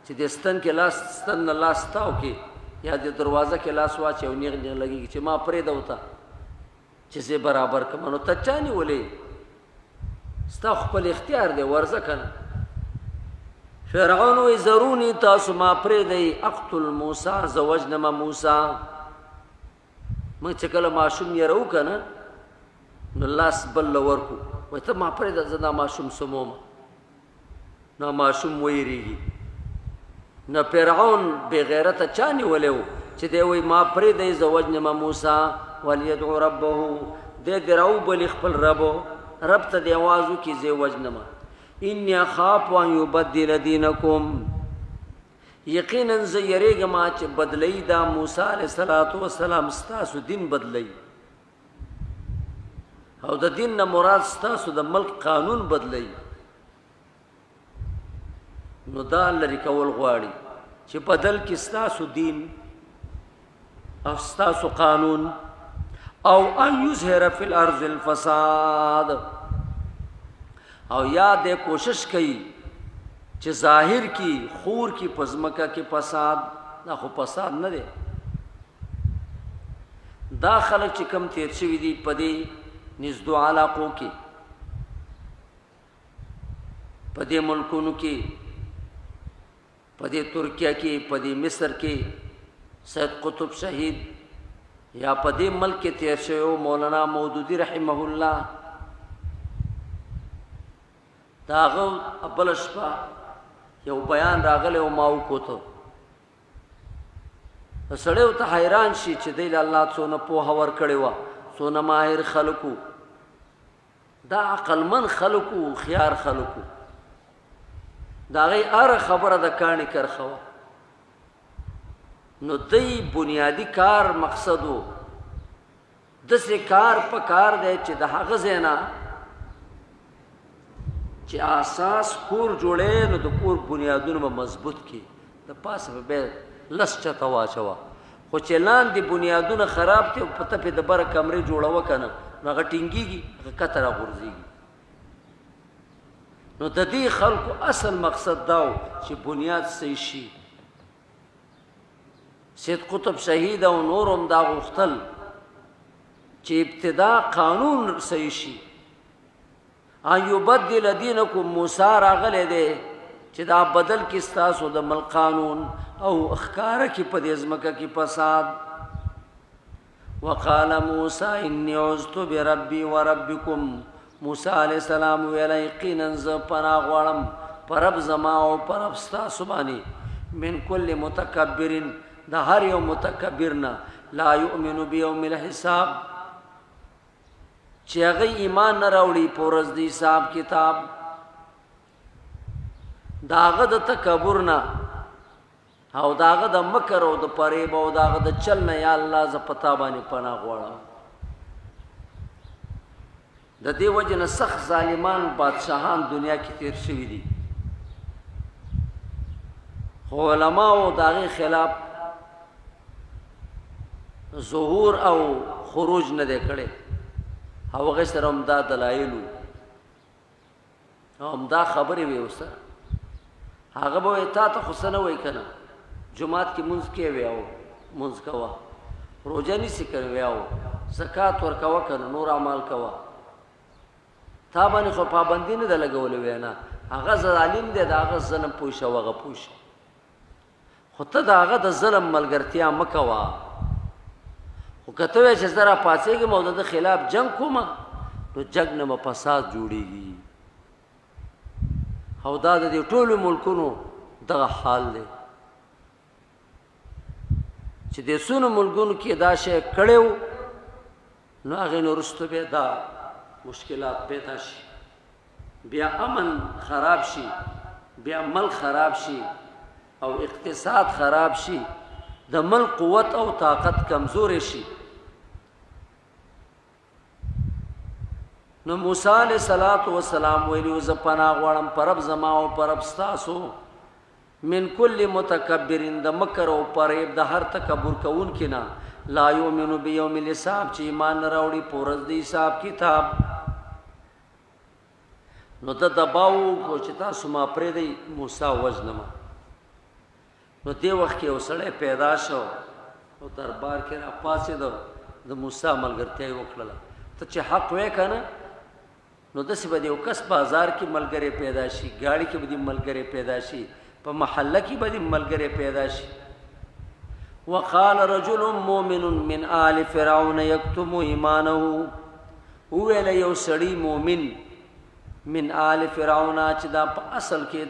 چې د ستن کې لاس ستن نه لاس تاو کې یا د دروازه کې لاس واچوي او نیغ نیغ لګېږي چې ما پرېږده ورته چې زه برابر کړم. نو ته چا نیولې؟ ستا خپل اختیار دی، ورځه که نه. فرعون وی ضرونی تاسو ما پرېږدئ، اقتل موسی، زه وژنم موسی. موږ چې کله ماشوم یې که نه نو لاس بل له ورکو، وایي ته ما پرېږده زه دا ماشوم سموم. نو ماشوم ویریږي. نو فرعون بې غیرته چا نیولی و چې دی وایي ما پرېږدئ زه وژنم موسی. ولیدعو ربه، دی دې راوبلي خپل رب، رب ته دې اواز وکړي زه یې وژنم. انی اخاف ان یبدل دینکم، یقینا زه یریږم چې بدلوي دا موسی علیه الصلاة والسلام ستاسو دین بدلوي، او د دین نه مراد ستاسو د ملک قانون بدلوي. نو دا لرې کول غواړي چې بدل کې ستاسو دین او ستاسو قانون، او ان یظهر فی الارض الفساد، او یا د کوشش کوي چې ظاهر کی خور کی پزمکه کې فساد. دا خو فساد نه دی. دا خلک چې کم تیر شوي دي په دې نږدو علاقو کې، په دې ملکونو کې، په دې ترکیه کې، په دې مصر کې سید قطب شهید، یا په دې ملک کې تیر شوی مولانا مودودی رحمه الله، د هغه بله شپه یو بیان راغلی او ما وکوته. سړی ورته حیران شي چې دی له الله څونه پوهه ورکړې وه، څونه ماهر خلک وو، دا عقلمن خلک وو، هوښیار خلک وو، د هغې هره خبره د کاڼي کرښه وه. نو دی بنیادي کار مقصد و داسې کار په کار دی چې د هغه ځای نه چې اساس کور جوړې، نو د کور بنیادونه به مضبوط کړي، د پاسه به بیا لس چته واچوه، خو چې لاندې بنیادونه خراب دي او په ته پې د بره کمرې جوړوه که نه، نو هغه ټینګېږي، هغه کته راغورځېږي. نو د دې خلکو اصل مقصد دا و چې بنیاد صحیح شي. سید قطب شهید او نور هم دا غوښتل چې ابتدا قانون صحیح شي. ان یبدل دینکم، موسی راغلی دی چې دا بدل کې ستاسو د ملک قانون او ښکاره کې په دې ځمکه کې فساد. وقال موسی انی عزت بربی وربکم، موسی علیه السلام ویل یقینا زه پناه غواړم په رب زما او په رب ستاسو باندې، من کل متکبر، د هر یو متکبر نه، لا یؤمن بیوم الحساب، چې هغه ایمان نه راوړي په ورځ د حساب کتاب. د هغه د تکبر نه او د هغه د مکر او د فریب او د هغه د چل نه یا الله زه په تا باندې پناه غواړم. د دې وجې نه سخت ظالمان بادشاهان دنیا کې تیر شوي دي، خو علماو د هغې خلاف ظهور او خروج نه دی کړی، او هغې سره هم دا دلایل وو او هم دا خبرې وې ورسره. هغه به وایي تا ته خو څه نه وایي که نه، جومات کې مونځ کې وی او مونځ کوه، روژه نیسې که نه وی او زکات ورکوه که نه، نور اعمال کوه، تا باندې خو پابندي نه ده لګولې. وی نه، هغه ظالم دی، د هغه ظلم پوه شه او هغه پوه شه، خو ته د هغه د ظلم ملګرتیا مه کوه. خو که ته وایې چې زه راپاڅېږم او د ده خلاف جنګ کوم، نو جنګ نه به فساد جوړېږي. او دا د دې ټولو ملکونو دغه حال دی. چې د څونو ملکونو کې دا شی کړی و، نو هغې نه وروسته بیا دا مشکلات پیدا شي، بیا امن خراب شي، بیا ملک خراب شي او اقتصاد خراب شي، د ملک قوت او طاقت کمزورې شي. نو موسی علیہ الصلات والسلام ویلو زه پناه غواړم پر رب زما او پر رب ستاسو من کل متکبر، د مکر او پریب د هر تکبر کوونکي نه، لا یؤمن بیوم الحساب، چې ایمان نه راوړي په ورځ د حساب کتاب. نو د دباو کو چې تاسو ما پرېږدئ موسی وژنم. نو دې وخت کې یو سړی پیدا شو او دربار کې را پاڅېده، د موسی ملګرتیا یې وکړله. ته چې حق وې که نه، نو داسې به د یو کس بازار کې ملګری پیدا شي، ګاډي کې به دې ملګری پیدا شي، په محله کې به دې ملګری پیدا شي. وقال رجل مؤمن من آل فرعون یکتم ایمانه، وویل یو سړی مؤمن من آل فرعون، چې دا په اصل کې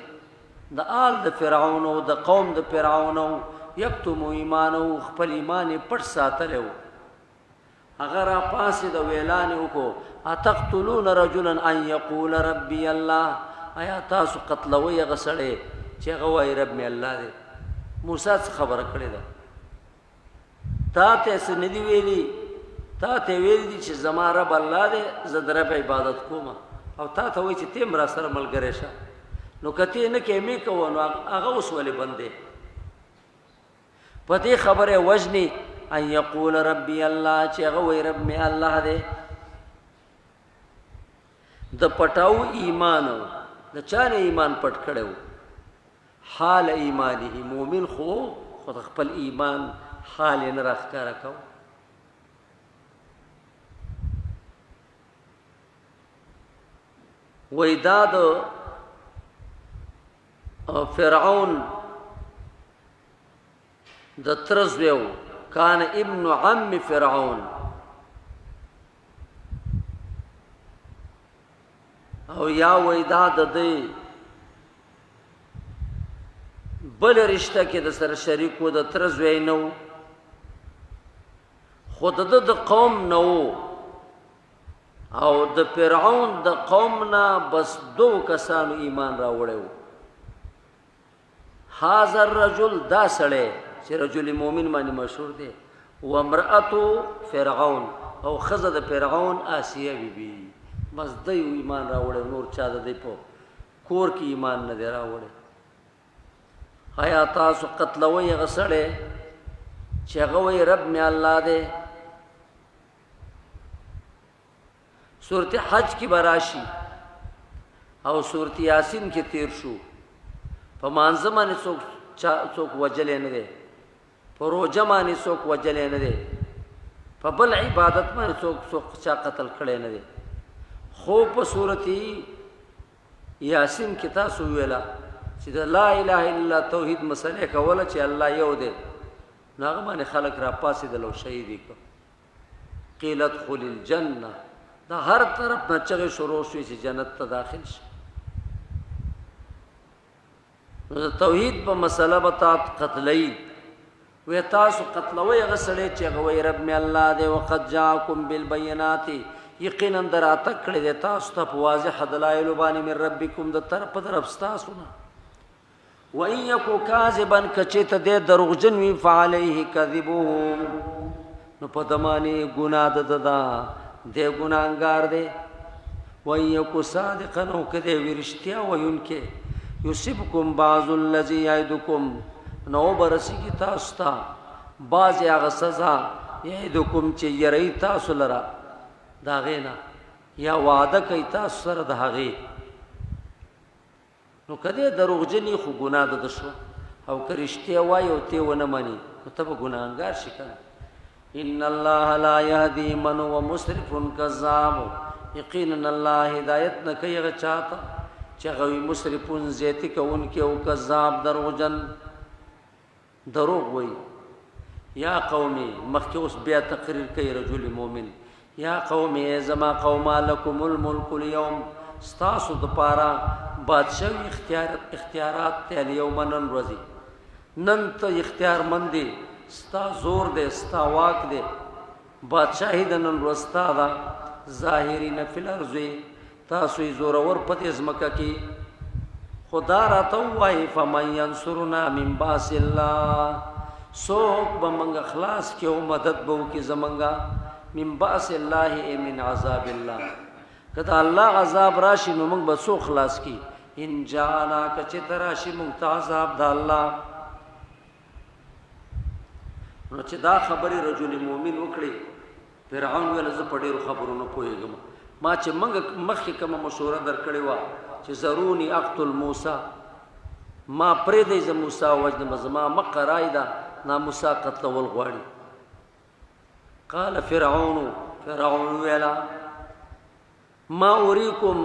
د آل د فرعون او د قوم د فرعون، یکتم ایمانه، خپل ایمان یې پټ ساتلی و. هغه را پاسې د ویلان وکړو، اتقتلون رجلا ان یقول ربی الله، آیا تاسو قتلوئ هغه سړی چې هغه وایي رب مې الله دی؟ موسی څه خبره کړې ده؟ تا ته څه نه دي ویلي، تا ته ویلي دي چې زما رب الله دی، زه د رب عبادت کوم، او تا ته وایي چې ته هم را سره ملګری شه. نو که ته نه کوې مې کوه، نو هغه اوس ولې بند دی؟ په دې خبره وژني، ان یقول ربی الله، چې هغه وایي رب مې الله دی. د پټاو ایمان، د چا نه ایمان پټ کړی و؟ حال ایمانه، مؤمن خو خو د خپل ایمان حال یې نه راښکاره کوه. وایي دا د فرعون د تره زوی و، کان ابن عم فرعون، او یا وای دا د دې بل رشتہ کې د سره شریک و، د تر زوی نه و، خو د د قوم نه و، او د فرعون د قوم نه بس دو کسانو ایمان راوړی و. هذا الرجل، دا سړی چې رجل مؤمن باندې مشهور دی، و امرأة فرعون، او ښځه د فرعون آسیه بی بی، بس دی ایمان راوړی، نور چا د دی په کور کې ایمان نه دی راوړی. آیا تاسو قتلوئ هغه سړی چې هغه وایي رب مې الله دی؟ سورت حج کې به راشي او سورت یاسین کې تیر شو. په مانځه باندې څوک وژلی نه دی، په روژه باندې څوک وژلی نه دی، په بل عبادت باندې څوک چا قتل کړی نه دی. خو په سورت یاسین کې تاسو ویله چې د لا اله الا الله توحید مسئله کوله چې الله یو دی، نو هغه باندې خلک را پاڅېدل او شهید یې کړ. قیل ادخل الجنه، د هر طرف نه چغې شروع شوې چې جنت ته داخل شي. نو د توحید په مسله به تا قتلوي، وی تاسو قتلوئ هغه سړی چې هغه وایي رب مې الله دی، وقد جاءکم بالبینات، یقینا دراتګ کړی دی تاسو ته په واضح دلایلو باندې، من ربکم، د طرف د رب ستاسو نه. وان یکو کاذبا، که چېرته دی دروغجن وي، فعلیه کذبه، نو په ده باندې ګناه د ده ده، دی ګناهګار دی. وان یکو صادقا، او که دی وي رښتیا ویونکی، یصبکم بعض الذي یعدکم، نو به رسېږي تاسو ته بعضې هغه سزا یعدکم چې یروي تاسو لره د هغې نه، یا وعده کوي تاسو سره د هغې. نو که دی دروغجن وي خو ګناه د ده شوه، او که رښتیا وایي او ته ونه مني نو ته به ګناهګار شي که نه. ان الله لا يهدي من هو مسرف کذاب، یقینا الله هدایت نه کوي هغه چاته چې هغه وي مسرف زیاتی کوونکی او کذاب دروغجن، دروغ وایي. یا قومي، مخکې اوس بیا تقریر کوي رجل مؤمن، یا قومي ای زما قومه، لکم الملک اليوم، ستاسو دپاره بادشاهي اختیارات دی، الیوم نن ورځې، نن ته اختیارمند دی، ستا زور دی، ستا واک دی، بادشاهي د نن ورځ ستا ده، ظاهرین فی الارض، تاسو یې زورور په دې ځمکه کې. خو دا راته ووایي فمن ینصرنا من باس الله، څوک به موږ خلاص کړي او مدد به وکړي زموږ، من باس الله ای من عذاب الله. که د الله عذاب راشي نو موږ به څوک خلاص کړي؟ ان جاءنا، که چېرته راشي موږ ته عذاب د الله. نو چې دا خبرې رجل مؤمن وکړي، فرعون ویل زه په ډېرو خبرو نه پوهېږم، ما چې موږ مخکې کومه مشوره درکړې وه چې ضروني اقتل موسی، ما پرېږدئ زه موسی وژنم، زما مقه رای ده نا موسی قتلول غواړي. قال فرعون، فرعون ویلا ما اوریکم،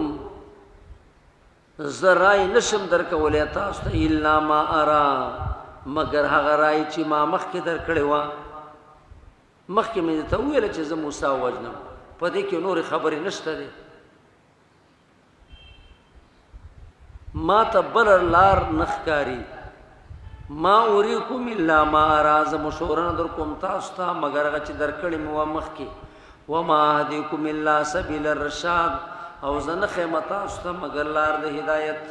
زه رای نشم درکولی تاسو ته الا ما ارا، مګر هغه رای چې ما مخکې درکړې وه. مخکې مې درته وویل چې زه موسی وژنم، په دې کې نورې خبرې نشته دی. ما ته بله لار نه ښکاري. ما اوریکم الا ما ارا، زه مشوره نه درکوم تاسو ته مګر هغه چې درکړې مې وه مخکې. وما اهدیکم الا سبیل الرشاد، او زه نه ښیم تاسو ته مګر لار د هدایت.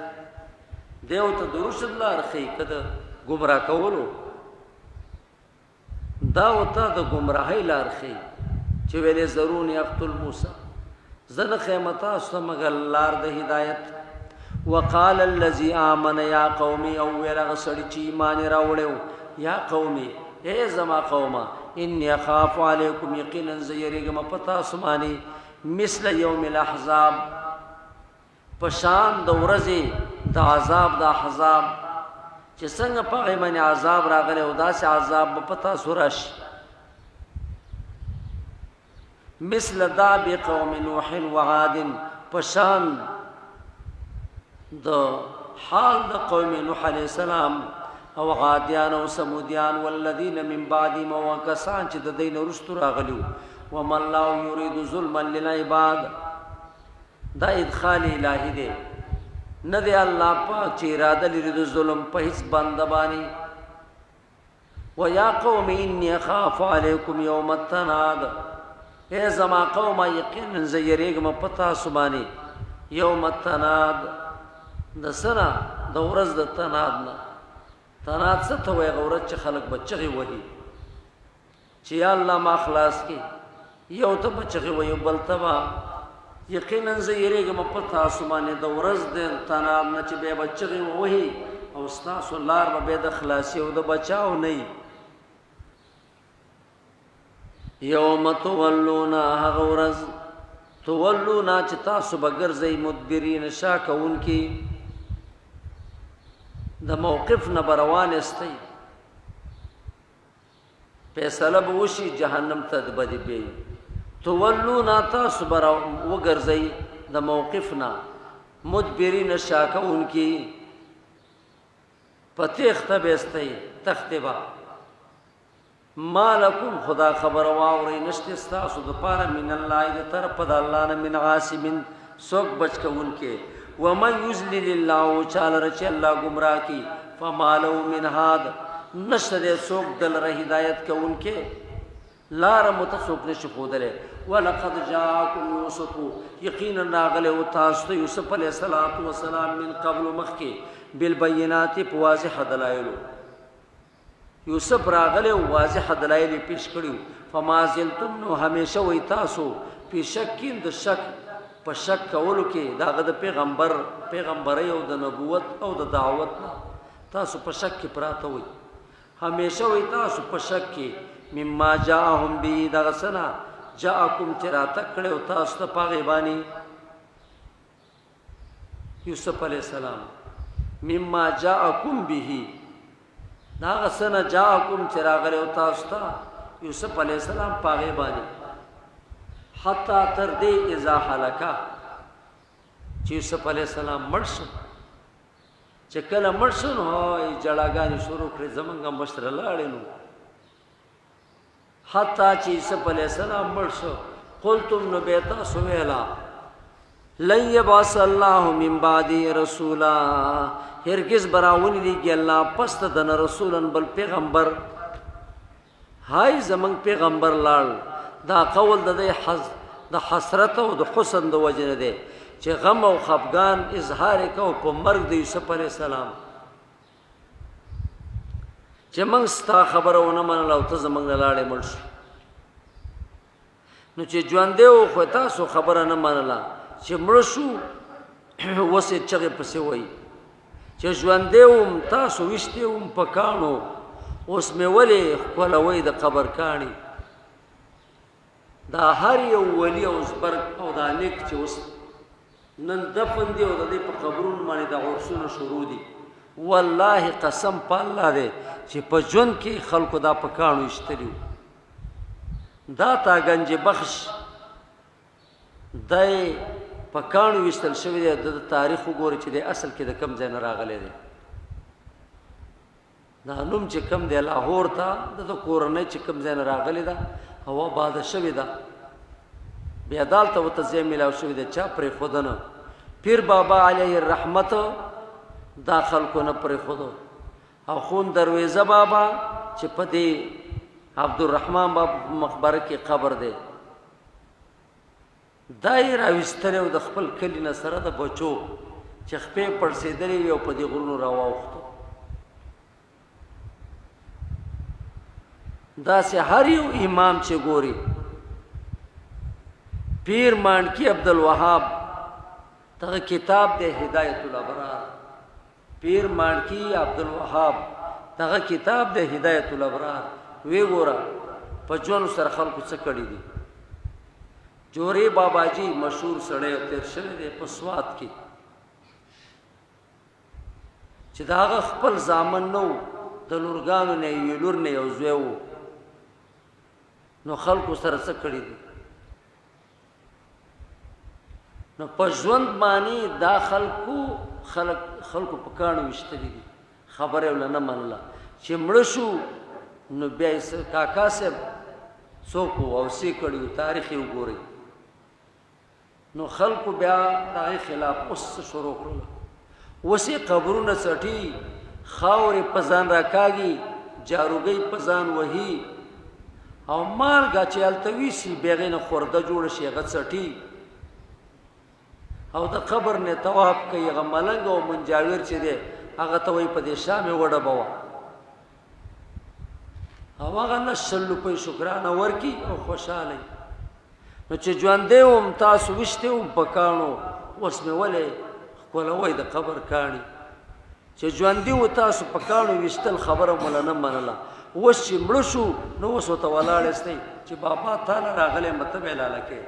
دی ورته د رشد لار ښیي که د ګمراه کولو؟ دا ورته د ګمراهۍ لار ښیي چې ویلې ذروني اقتل موسی، زه نه ښیم تاسو ته مګر لار د هدایت. وقال الذي آمن یا قومي، او ویل هغه سړي چې ایمان یې راوړی و، یا قومي، ای زما قومه، انی اخاف علیکم، یقینا زه یریږم په تاسو باندې، مثل یوم الاحزاب، په شان د ورځې د عذاب د احزاب، چې څنګه په هغې باندې عذاب راغلی او داسې عذاب به په تاسو راشي. مثل داب قوم نوح وعاد، په شان د حال د قوم نوح علیه السلام او عادیان او سمودیان، والذین من بعدهم، او کسان چې د دین وروسته راغلي. وما الله یرید ظلما للعباد، دا ادخال الهی دی، نه دی الله پاک چې اراده لري د ظلم په هیڅ بنده باندې. ویا قوم انی اخاف علیکم یوم التناد، ای زما قوم یقینا زه یریږم په تاسو باندې یوم التناد، د سنه د ورځ د تناد نه. تناد څه ته وایي؟ هغه ورځ چې خلک به چغې وهي چې یا الله ما خلاص کړي، یو ته به چغې وهي بل ته به. یقینا زه یریږم په تاسو باندې د ورځ د تناد نه چې بیا به چغې ووهي او ستاسو لار به بیا د خلاصي او د بچاو نه وي. یوم تولون، هغه ورځ تولون چې تاسو به ګرځئ مدبرین، شا کوونکي، د موقف نه به روان استئ، فیصله به وشي، جهنم ته به دې بیایي. تولون تاسو به وګرځئ د موقف نه مدبرین، شا کوونکي، په تېښته به استئ، تښتې به. ما لکم، خدا خبر واورئ، نشته ستاسو دپاره من الله د طرفه د الله نه من عاصم، څوک بچ کوونکی. ومن یضلل الله، چا لره چې الله ګمراه کړي، فما له من هاد، نشته دی څوک دلره هدایت کوونکی، لاره مو ته څوک نشي ښودلی. ولقد جاءکم یوسف، یقینا راغلی و تاسو ته یوسف علیه السلام من قبل مخکې، بالبینات، په واضح دلایلو. یوسف راغلی او واضح دلایل یې پیش کړي وو. فما زلتم، نو همیشه وئ تاسو فی شکین، د شک په شک کولو کې د هغه د پیغمبر پیغمبرۍ او د نبوت او د دعوت نه تاسو په شک کې پراته وئ، همیشه وئ تاسو په شک کې. مما جاءهم به، دغه څه نه جاءکم چې راتګ کړی او تاسو ته په هغې باندې یوسف علیه السلام. مما جاءکم به، دا هغه څه نه جاءکم چې راغلی او تاسو ته یوسف علیه السلام په هغې باندې، حتی تر دې اذا هلکه، چې یوسف علیه السلام مړ شو. چې کله مړ شو نو یې جړاګانې شروع کړې، زمونږ مشر لاړې. نو حتی چې یوسف علیه السلام مړ شو، قلتم، نو بیا تاسو ویلا لن یبعث الله من بعدی رسولا، هرگز براونی لیږي الله پس د نه رسولا بل پیغمبر. های زمنګ پیغمبر لاړ. دا قول د دې د حسرت او د حسن د وجې نه دی چې غم او خفګان اظهار کو په مرګ د یوسف علی السلام، چې موږ ستا خبره ونه منله او ته زموږ نه لاړې مړ شو. نو چې ژوندی و خو تاسو خبره نه منله، چې مړ شو اوس یې چغې پسې وایي چې ژوندی وم تاسو ویشتی وم په کاڼو، اوس مې ولې ښکلوئ د قبر کاڼي. دا هر یو ولی او زبرګ او دا نیک چې اوس نن دفن دی او د دې په قبرونو باندې د عرسونه شروع دي، والله قسم په الله دی چې په ژوند کې خلکو دا په کاڼو ایستلي وو. دا تا گنج بخش دی په کاڼو ویستل شوی دی، د تاریخ وګورئ چې د اصل کې د کم ځای نه راغلی دی. دا نوم چې کم دی لاهور ته د کورنۍ چې کم ځای نه راغلی ده او آباده شوې ده، بیا دالته ورته ځای میلاو شوی دی، چا پرېښودنه. پیر بابا علیه الرحمت دا خلکو نه پرېښودو، او خون درویزه بابا چې په دې عبدالرحمن بابا په مقبره کې قبر دی، دا یې راویستلی و د خپل کلي نه سره د بچو چې خپې پړسېدلې وې او په دې غرونو راواوښتو. داسې هر یو امام چې ګوري، پیر مانکی عبدالوهاب دغه کتاب دی هدایت الابرار، پیر مانکی عبدالوهاب دغه کتاب دی هدایت الابرار، وی ګوره په ژوند سره خلکو څه کړي دي. جوري باباجي مشهور سړی تیر شوی دی په سوات کې، چې د هغه خپل زامن نه وو، د لورګانو نه یوې لور نه یو زوی وو، نو خلکو سره څه کړي دي. نو په ژوند باندې دا خلکو خلک خلکو په کاڼو ویشتلي دي، خبره یې ورله نه منله. چې مړه شو نو بیا یې کاکا صاحب څوک وو او څه کړي وو تاریخ یې وګورئ. نو خلکو بیا د هغې خلاف اوس څه شروع کړل، اوس یې قبرونه څټي، خاورې په ځان راکاږي، جاروګۍ په ځان وهي، او مالګه چې هلته ویسي بیا هغې نه خورده جوړه شي، هغه څټي او د قبر نه طواف کوي. هغه ملنګ او منجاور چې دی هغه ته وایي په دې شا مې وډبوه، او هغه نه 20 روپۍ شکرانه ورکي او خوشحاله وي. نو چې ژوندی وم تاسو ویشتی وم په کاڼو، اوس مې ولې ښکلوئ د قبر کاڼي. چې ژوندي وو تاسو په کاڼو ویشتل، خبره مو له نه منله، اوس چې مړه شو نو اوس ورته ولاړ یاستئ چې بابا تا له راغلی یم ته به یې لاله کې.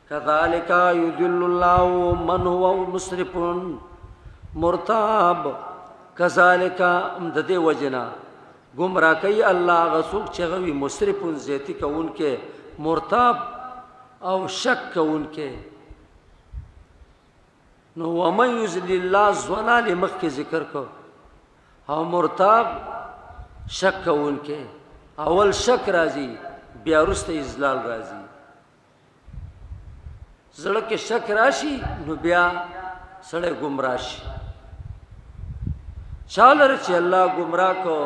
کذالک یضل الله من هو مسرف مرتاب، کذالک هم د دې وجې نه ګمراه کوي الله هغه څوک چې هغه وي مسرف زیاتی کوونکی، مرتاب او شک کوونکی. نو ومن یضلل الله ضلال مخکې ذکر کو، او مرتاب شک کوونکی، اول شک راځي بیا وروسته اضلال راځي. زړه کې شک راشي نو بیا سړی ګمراه شي. چا لره چې الله ګمراه کو،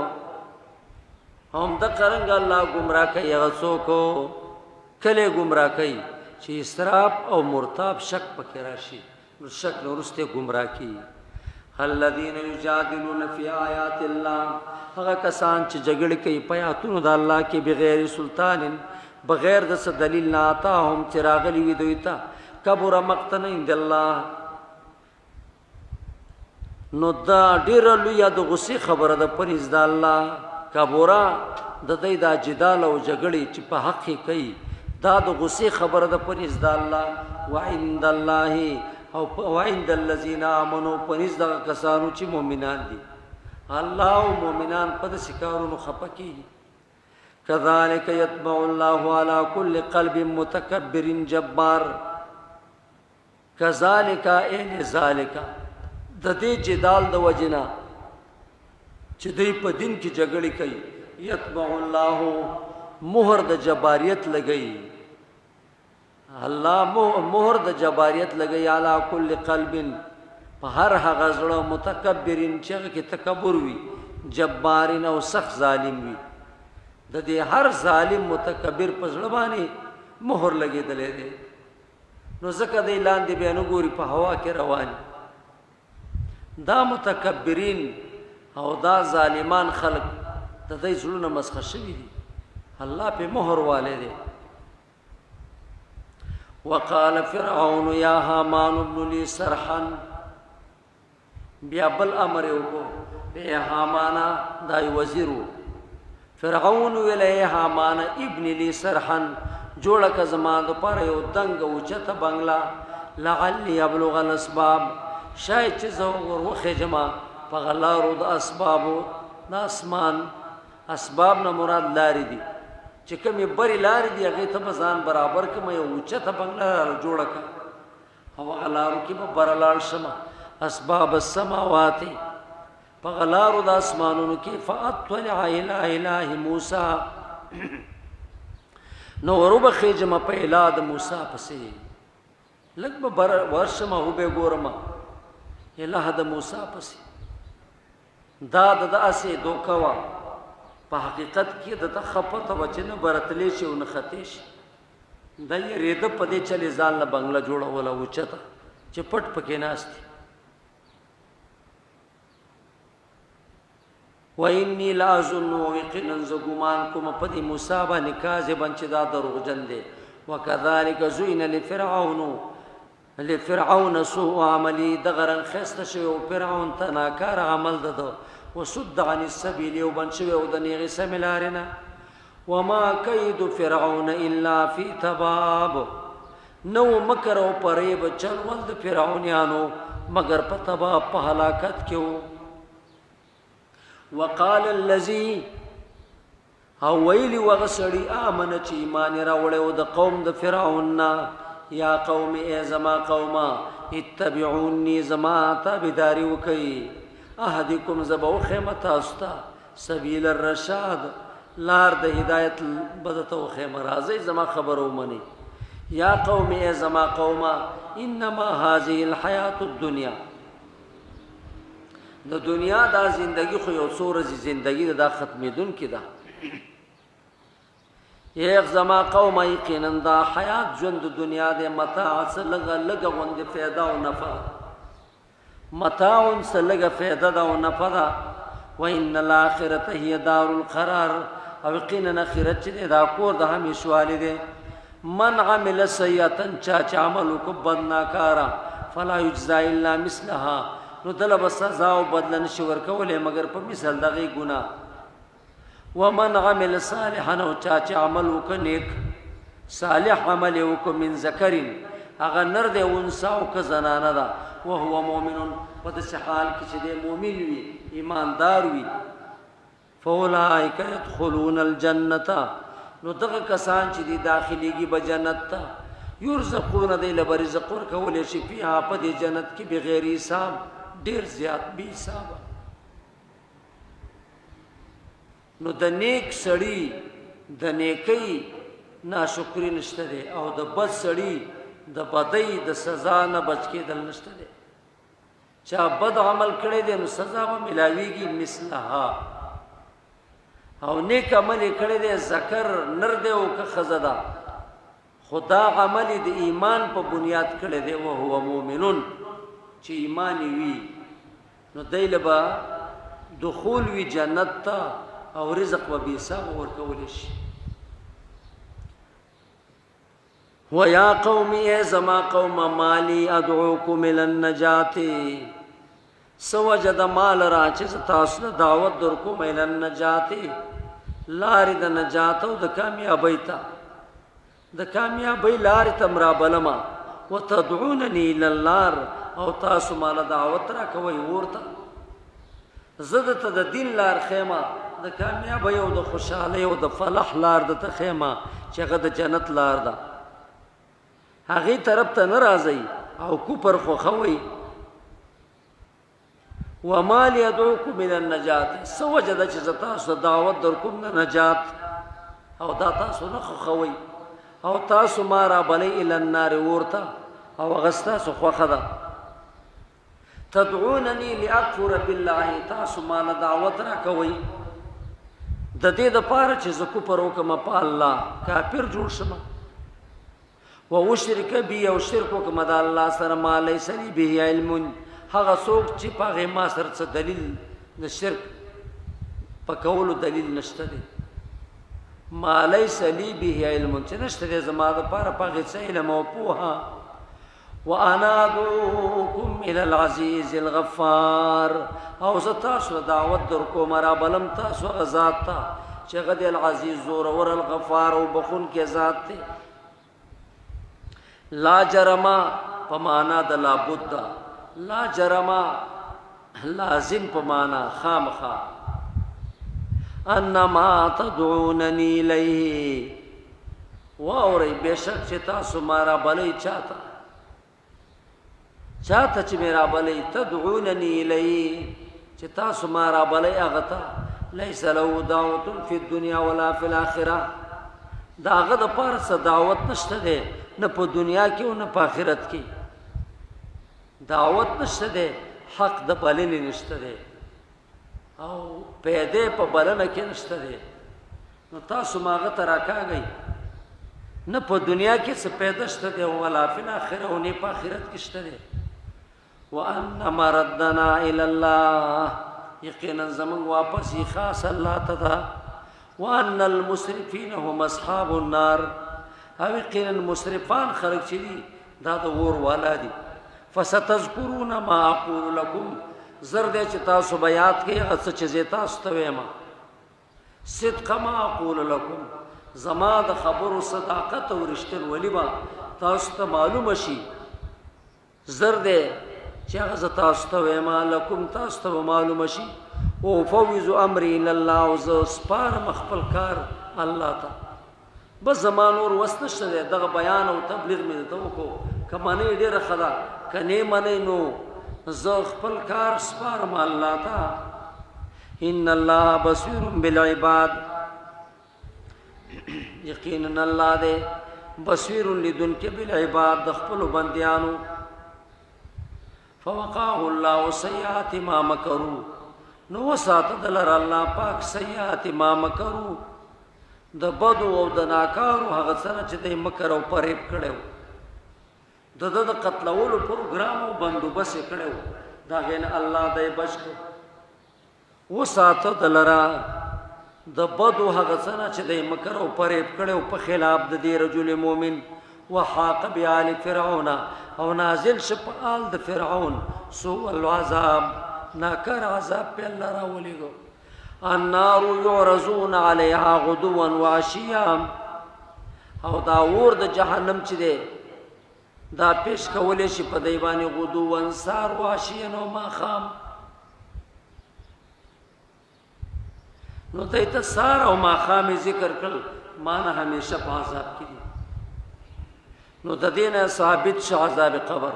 هم د قرنګ الله ګمراه کوي هغه څوک کله ګمراه کوي چې اسراف او مرتاب شک پکې راشي، نو شک نه وروسته ګمراه کیږي. الذين يجادلون في آيات الله، هغه کسان چې جګړه کوي په آیاتونو د الله کې بغیر سلطان، بغیر د څه دلیل نه، آتاهم چې راغلي وي دوی ته، کبر مقتا عند الله. نو دا ډیره لویه د غصې خبره ده په نزد د الله. کبره د دی دا جدال او جګړې چې په حق یې کوي، دا د غصې خبره ده په نزد د الله. وعند الله او وعند الذین آمنوا، په نزد دغه کسانو چې مؤمنان دي، الله او مؤمنان په داسې کارونو خفه کېږي. كذلك يطبع الله على كل قلب متكبر جبار. كذلك اي لذلك، د دې جدال د وجنه چې دوی په دین کې جګړې کوي، يطبع الله مهر د جباریت لګي، الله مهر د جباریت لګي علی کل قلب، په هر هغه زړه متکبرین چې هغه کې تکبر وي، جبارین او سخت ظالم وي. د دې هر ظالم متکبر په زړه باندې مهر لګېدلی دی، نو ځکه دی لاندې بیا نه ګوري، په هوا کې روان. دا متکبرین او دا ظالمان خلق د دې زړونه مسخ شوي دي، الله په مهر والے دی. وقال فرعون یا هامان ابن لی صرحا، بیا بل امر یې وکړو، اے هامانا، دا وزیر وو. فرعون ویل اے هامانا ابن لی صرحا، جوړه که زما دپاره یو دنګه اوچته بنګله، لعلی ابلغ الاسباب، شاید چې زه ور وخېژم په هغه لارو د اسبابو، د اسمان. اسباب نه مراد لارې دي، چې کومې برې لارې دي هغې ته به ځان برابر کړم، یو اوچته بنګله راله جوړه کړه او هغه لارو کې به بره لاړ شم. اسباب السماوات، په هغه لارو د اسمانونو کې. فاطلع الی اله موسی، نو وروبه خېژم په اله د موسی پسې، لږ به بر ورشم او به ګورم اله د موسی پسې. دا د داسې دوکه وه، په حقیقت کې د ته خپته وه چې نه برتلی شي او نه ختې شي. دا یې ریده په دې چلې ځان له بنګله جوړوله اوچته چې پټ پکې ناست دي. وانی لا اظن، یقینا زه ګمان کوم په دې موسی باندې کاذبا چې دا دروغجن دی. وکذالک زین لفرعون لفرعون سوء عملی، دغه رنګ ښایسته شوی او فرعون ته ناکاره عمل د ده، وصد عن السبیل، او بند شوی او د نیغې سمې لارې نه. وما کید فرعون الا فی تباب، نو مکر او پریب چل ول د فرعونیانو مګر په تباب، په هلاکت کې وو. وقال الذي، او ویلی وغه سړي امن چې ایمان راوړی او د قوم د فرعون نه، یا قوم ای زما قومه، اتبعوني زما تابعداري وکئ، اهدکم زه به وښیم تاسو ته سبیل الرشاد، لار د هدایت به درته وښیم، راځئ زما خبره ومنئ. یا قوم ای زما قومه، انما هذه الحیات الدنیا، د دنیا دا زندگی خو یو څو ورځې زندگی ده، دا ختمېدونکې ده. یخ زما قوم، یقینا دا حیات ژوند د دنیا دی، متاع څه لږه لږه غوندې فایده او نفع، متاع څه لږه فایده ده او نفع ده. وان الاخرته هي دار القرار، او یقینا اخرت چې دا کور د همیشوالي دی. من عمل سیئه، چا چې عمل وکړ بد ناکاره، فلا یجزا الا مثلها، نو دله به سزا او بدله نشي ورکولی مګر په مثل دغې ګناه. ومن عمل صالحا، او چا چې عمل وکړ نیک صالح عمل یې وکړ، من ذکر، هغه نر دی انثی او که زنانه ده، وهو مؤمن، په داسې حال کې چې دی مؤمن وي، ایماندار وي، فاولئک يدخلون الجنه، نو دغه کسان چې دي داخليږي به جنت ته، یرزقون دی له رزق ورکول شي، فيها په دې جنت کې بغیر حساب، ډیر زیات بي حساب. نو د نیک سړی د نیکی ناشکری نشته دی، او د بد سړی د بدۍ د سزا نه بچ کېدل نشته دی. چا بد عمل کړی دی نو سزا به ملاویږي مثلها، او نیک عمل یې کړی دی، ذکر نر دی او که ښځه ده، خو دا عمل د ایمان په بنیاد کړی دی، وهو مؤمنون، چې ایمان یې وي نو دی له به دخول وي جنت ته او رزق به بې حسابه ورکولی شي. ویا قوم ای زما قوم، مالی ادعوکم الی النجات، سوجه د مال را چې تاسو ته دعوت در کوم، الی النجات، لارې د نجات او د کامیابۍ ته، د کامیابۍ لارې ته مرابلمه، وتدعوننی الی النار، او تاسو مال دعوت را کوئ ورته. زه درته د دین لار ښیم، د کامیابۍ او د خوشحالۍ او د فلاح لار درته ښیم چې هغه د جنت لار ده، هغې طرف ته نه راځئ او کفر خوښوئ. وما لي ادعوکم الی النجات، څه وجه ده چې زه تاسو ته دعوت در کوم د نجات او دا تاسو نه خوښوئ، او تاسو ما رابلئ الی النار ورته، او هغه ستاسو خوښه ده. تدعونني لاکفر بالله، تاسو ما له دعوت را کوئ د دې د پاره چې زه کفر وکم په الله، کافر جوړ شم، و اشرک بی، او شرک وکم د الله سره، ما ليس لي به علم، هغه څوک چې په هغه ما سره څه دلیل د شرک په کولو دلیل نشته دی. ما ليس لي به علم، چې نشته دی زما د پاره په هغه څه علم او پوهه. وانا ادعوكم الى العزيز الغفار، او زه تاسو دعوت در کوم، را بلم تاسو غزاد ته چې غد العزیز زور اور، الغفار او بخون کې ذات ته. لا جرما په معنا د لا بد، لا جرما لازم په معنا خامخا. انما تدعونني الیه، واورئ بېشک چې تاسو ما رابلئ چاته، چاته چې مې رابلئ، تدعونني الیه، چې تاسو ما رابلئ هغه ته، لیس له دعوت فی الدنیا ولا فی الاخره، د هغه دپاره څه دعوت نشته دی، نه په دنیا کې او نه په آخرت کې دعوت نشته دی، حق د بلنې نشته دی او پیدې په بلنه کې نشته دی. نو تاسو ماغه ته راکاږئ، نه په دنیا کې څه پیدا شته دی، ولا فی الاخره، او نه په آخرت کې شته دی. وان مردنا الی الله، یقینا زمون واپس خاص الله ته ده. وان المسرفین هم اصحاب النار، او یقینا مسرفان خلق چې دي دا د اور والا دي. فستذکرون ما اقول لكم، زر دې چې تاسو به یاد کړئ هغه څه چې زه تاسو ته وایم. صدق ما اقول لكم، زما د خبرو صداقت او رښتینولي به تاسو ته معلومه شي. زر دې چې هغه زه تاسو ته وایم، لکم تاسو ته به معلومه شي. وافوض امري الى الله، او زه سپارم خپل کار الله ته. بس زما نور وس نشته دی، دغه بیان او تبلیغ مې درته وکړو، که منئ ډېره ښه ده، که نه منئ نو زه خپل کار سپارم الله ته. ان الله بصیر بالعباد، یقینا الله دی بصیر لیدونکی بالعباد د خپلو بندیانو. فوقاه الله سیئات ما مکروا، نو وساته دلر الله پاک سیئات ما مکروا، د بدو او د ناکارو هغه څه چې دی مکر او فریب کړی و، د ده د قتلولو پروګرام او بندوبست یې کړی و، د هغې نه الله دی بچ کړ. وساته دلره د بدو هغه څه نه چې دی مکر او فریب کړی و په خلاف د دې رجل مؤمن. وحاق بآل فرعون، او نازل شو په آل د فرعون سوء العذاب، ناکار عذاب په الله راولېږو. النار يعرضون عليها غدوا وعشيا، او دا اور د جهنم چې دی دا پیش کولی شي په دی باندې غدوا سار، وعشيا او ماښام. نو دی ته سار او ماښام ذکر کړل، معنی همیشه په عذاب کې دي. نو د دې نه ثابت شو عذاب قبر.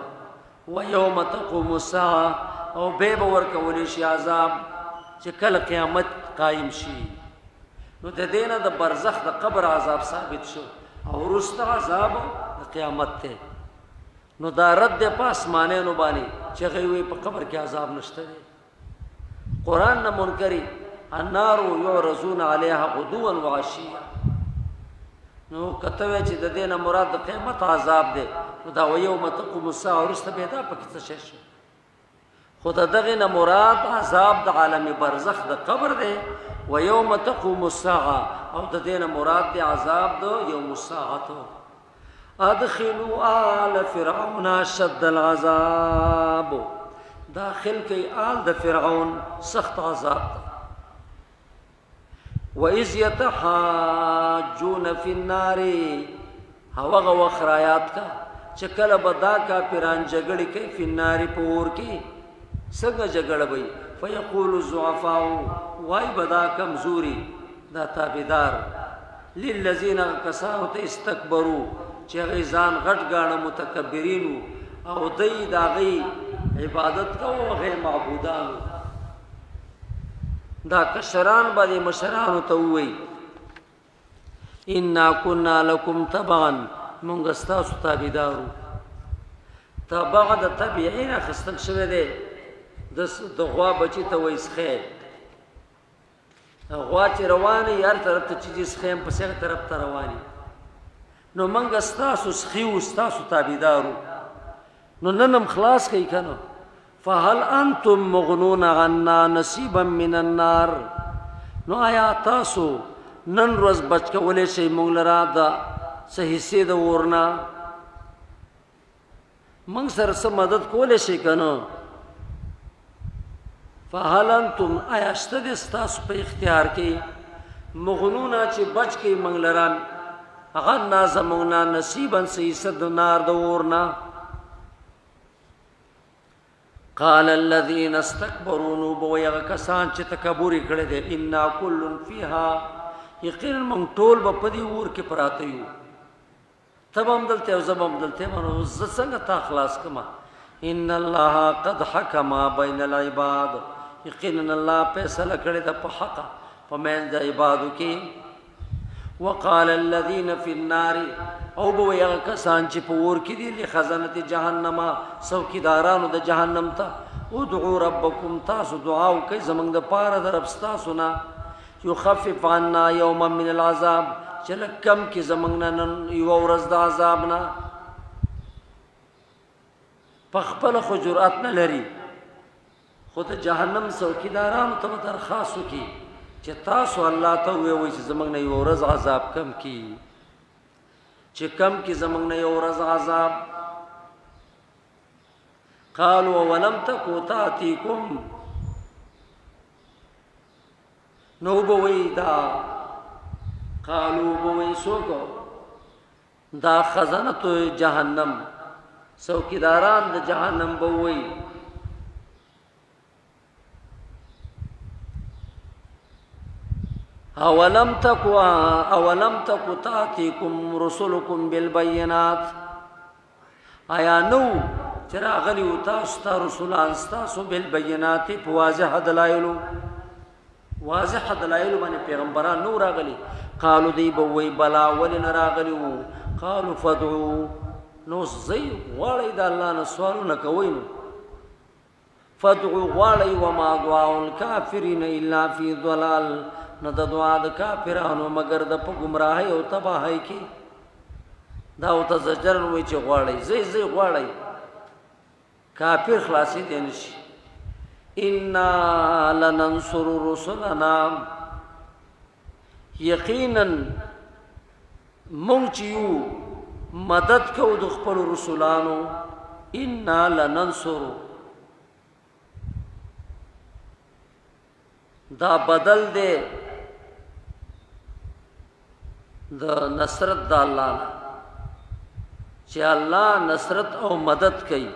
و یوم تقوم الساعه، او به به ورکولی شي عذاب چې کله قیامت قایم شي. نو د دې نه د برزخ د قبر عذاب ثابت شو، او وروسته عذاب د قیامت دی. نو دا رد دی په اسمانیانو باندې چې هغوی وایي په قبر کې عذاب نشته دی. قرآن نه منکري، النار يعرضون عليها غدوا وعشيا. نو کته وی چې د دې نه مراد د قیامت عذاب دی، نو دا ویوم تقوم الساعه وروسته به دا پکې څه شی شي. خو د دغې نه مراد عذاب د عالم برزخ د قبر دی. و یوم تقوم الساعه، او د دې نه مراد دی عذاب د یوم الساعه. ادخلوا آل فرعون اشد العذاب، داخل کوي آل د فرعون سخت عذاب ته. وَإِذْ يَتَحَاجُّونَ فِي النَّارِ، هغه وخت را یاد کا چې کله به دا کافران جګړې کوي فی النار په اور کې. څنګه جګړه به وي؟ فیقول الضعفاء، وایي به دا کمزوري دا تابعدار، للذین کسانو ته استکبرو چې هغوی ځان غټ ګاڼه، متکبرین وو، او دی د هغوی عبادت کوو، هغوی معبودان وو. دا کشران به دې مشرانو ته ووایي انا کنا لکم تبعا، مونږ ستاسو تابعدارو. تبع د تبعین اخیستل شوی دی، د غوا بچي ته وایي سخی. غوا چې روانه هر طرف ته چې سخیم په سر طرف ته رواني. نو موږ ستاسو سخیو، ستاسو تابعدارو، نو نن هم خلاص کوي کنه. فهل انتم مغنون عنا نصیبا من النار، نو آیا تاسو نن ورځ بچ کولای شئ موږ لره د څه حصې د اور نه؟ موږ سره څه مدد کولی شئ که نه؟ فهل انتم، آیا شته دې ستاسو په اختیار کې مغنونه چې بچ کړئ موږ لره عنا زموږ نه نصیبا څه حصه د نار د اور نه؟ قال الذين استكبروا، نو به وایي هغه کسان چې تکبر یې کړی دی، انا کل فیها، یقینا موږ ټول به په دې اور کې پراته یو، ته به هم دلته او زه به هم دلته یم، نو زه څنګه تا خلاص کړم؟ ان الله قد حکم بین العباد، یقینا الله فیصله کړې ده په حقه په منځ د عبادو کې. وقال الذين في النار، او به وایي هغه کسان چې په اور کې دي، لخزنة جهنم، څوکیدارانو د جهنم ته، ادعو ربکم، تاسو دعا وکړئ زموږ دپاره د رب ستاسو نه، یخفف عنا یوما من العذاب، چې لږ کم کړي زموږ نه نن یوه ورځ د عذاب نه. په خپله خو جرأت نه لري، خو د جهنم څوکیدارانو ته به درخواست وکړي چې تاسو الله ته ووایئ چې زموږ نه یوه ورځ عذاب کم کړي، چې کم کړي زموږ نه یوه ورځ عذاب. قالوا ولم تکو تاتیکم، نو به وایي دا، قالو به وایي څوک؟ دا خزنة جهنم، څوکیداران د جهنم به وایي اولم تکو، اولم تکو تاتیکم رسلکم بالبینات، آیا نو چې راغلي وو تاسو ته رسولان ستاسو بالبینات، په واضح دلایلو، واضح دلایلو باندې پیغمبران نو راغلي؟ قالو دی به وایي بلا، ولې نه راغلي وو؟ قالو فادعو، نو ځئ غواړئ د الله نه سوالونه کوئ، نو فادعو غواړئ، وما دعاء الکافرین الا فی ضلال، نه د دعا د کافرانو مګر د په ګمراهۍ او تباهۍ کې. دا ورته زجرن وایي چې غواړئ، ځئ ځئ غواړئ، کافر خلاصېدی نه شي. انا لننصر رسلنا، یقینا مونږ چې یو مدد کوو د خپلو رسولانو. انا لننصر، دا بدل دی د نصرت د الله نه، چې الله نصرت او مدد کوي.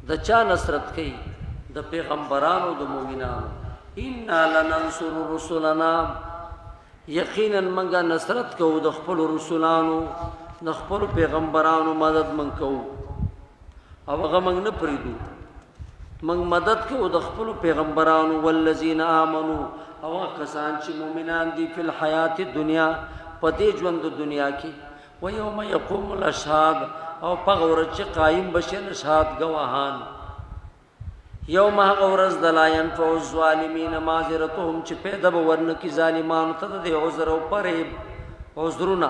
د چا نصرت کوي؟ د پیغمبرانو، د مؤمنانو. انا لننصر رسلنا، یقینا منګه نصرت کوو د خپلو رسولانو، د خپلو پیغمبرانو مدد منګ کوو، او هغه منګ نه پرېږدو، منګ مدد کوو د خپلو پیغمبرانو. والذین آمنو، او هغه کسان چې مؤمنان دي، فی الحیات الدنیا، په دې ژوند د دنیا کې. ویوم یقوم الاشهاد، او په هغه ورځ چې قایم به شي الاشهاد، ګواهان. یوم هغه ورځ د لا ینفع الظالمین معذرتهم، چې پیدا به ورنه کړي ظالمانو ته د دې عذر او فریب عذرونه.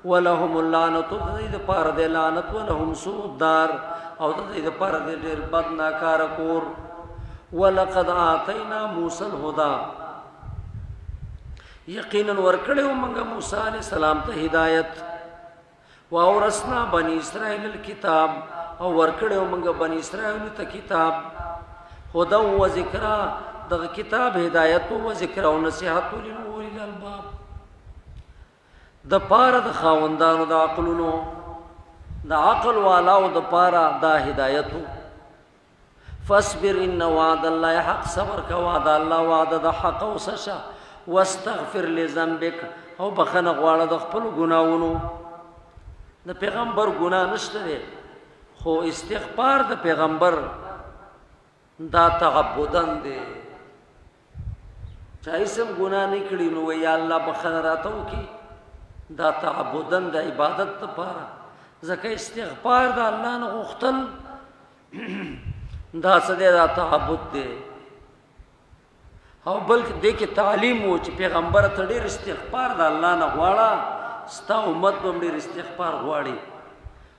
ولهم اللعنة، د دې دپاره دی لعنت، ولهم سوء الدار، او د دې دپاره دی ډېر بد ناکاره کور. ولقد آتینا موسی الهدی، یقینا ورکړی و موږ موسی علیه السلام ته هدایت. واورثنا بني اسرائیل الکتاب، او ورکړی و موږ بني اسرائیل ته کتاب. هدى و ذکرا، دغه کتاب هدایت و ذکر او نصیحت لأولي الالباب، د پاره د خاوندانو د عقلونو، د عقل والاو د پاره دا هدایت. فاصبر ان وعد الله حق، صبر کوه د الله وعده د حق او سشه. واستغفر لذنبک، او بخنه غواړه د خپل ګناوونو. د پیغمبر ګناه نشته دی، خو استغفار د پیغمبر دا تعبدن دی. چا اسم ګناه نه کړي نو یا الله بخنه راته وکړي، دا تعبدن د عبادت لپاره، ځکه استغفار د الله نه غوښتل دا څه دی؟ دا تعبد دی. او بلکې دې کې تعلیم وو چې پیغمبر ته ډېر استغفار د الله نه غواړه، ستا امت به ډېر استغفار غواړي.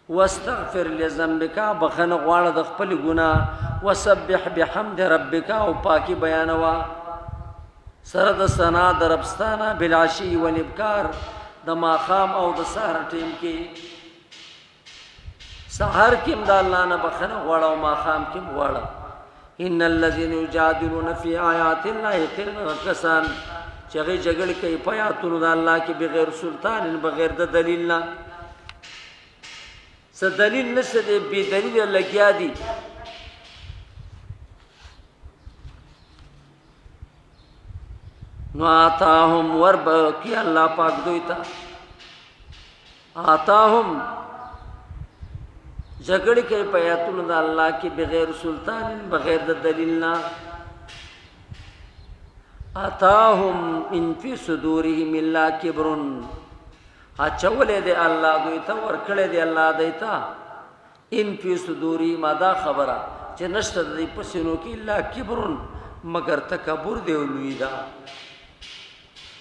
واستغفر لذنبک، بخنه غواړه د خپل ګناه، وسبح بحمد ربک، او پاکي بیانوا سره د ثنا د ربستانه، بالعشی والابکار، د ماخام او د سهار ټیم کې. سحر کې هم د الله نه بخنه غواړه او ماښام کې هم غواړه. ان الذين يجادلون في آيات الله، یقینا کسان چې هغه جګړه کوي په آیاتونو د الله کې بغیر سلطان، بغیر د دلیل نه، څه دلیل نشته دی، بی دلیل لګیا دي. نو آتاهم ورب کی الله پاک دوی ته آتاهم جګړه کوي په آیاتونو د الله کې بغیر سلطان، بغیر د دلیل نه. آتاهم ان فی صدورهم الا کبر، اچولې دی الله دوی ته، ورکړې دی الله دوی ته. ان فی صدورهم، دا خبره چې نشته د دې په سینو کې الا کبر، مگر تکبر دی او لوی ده.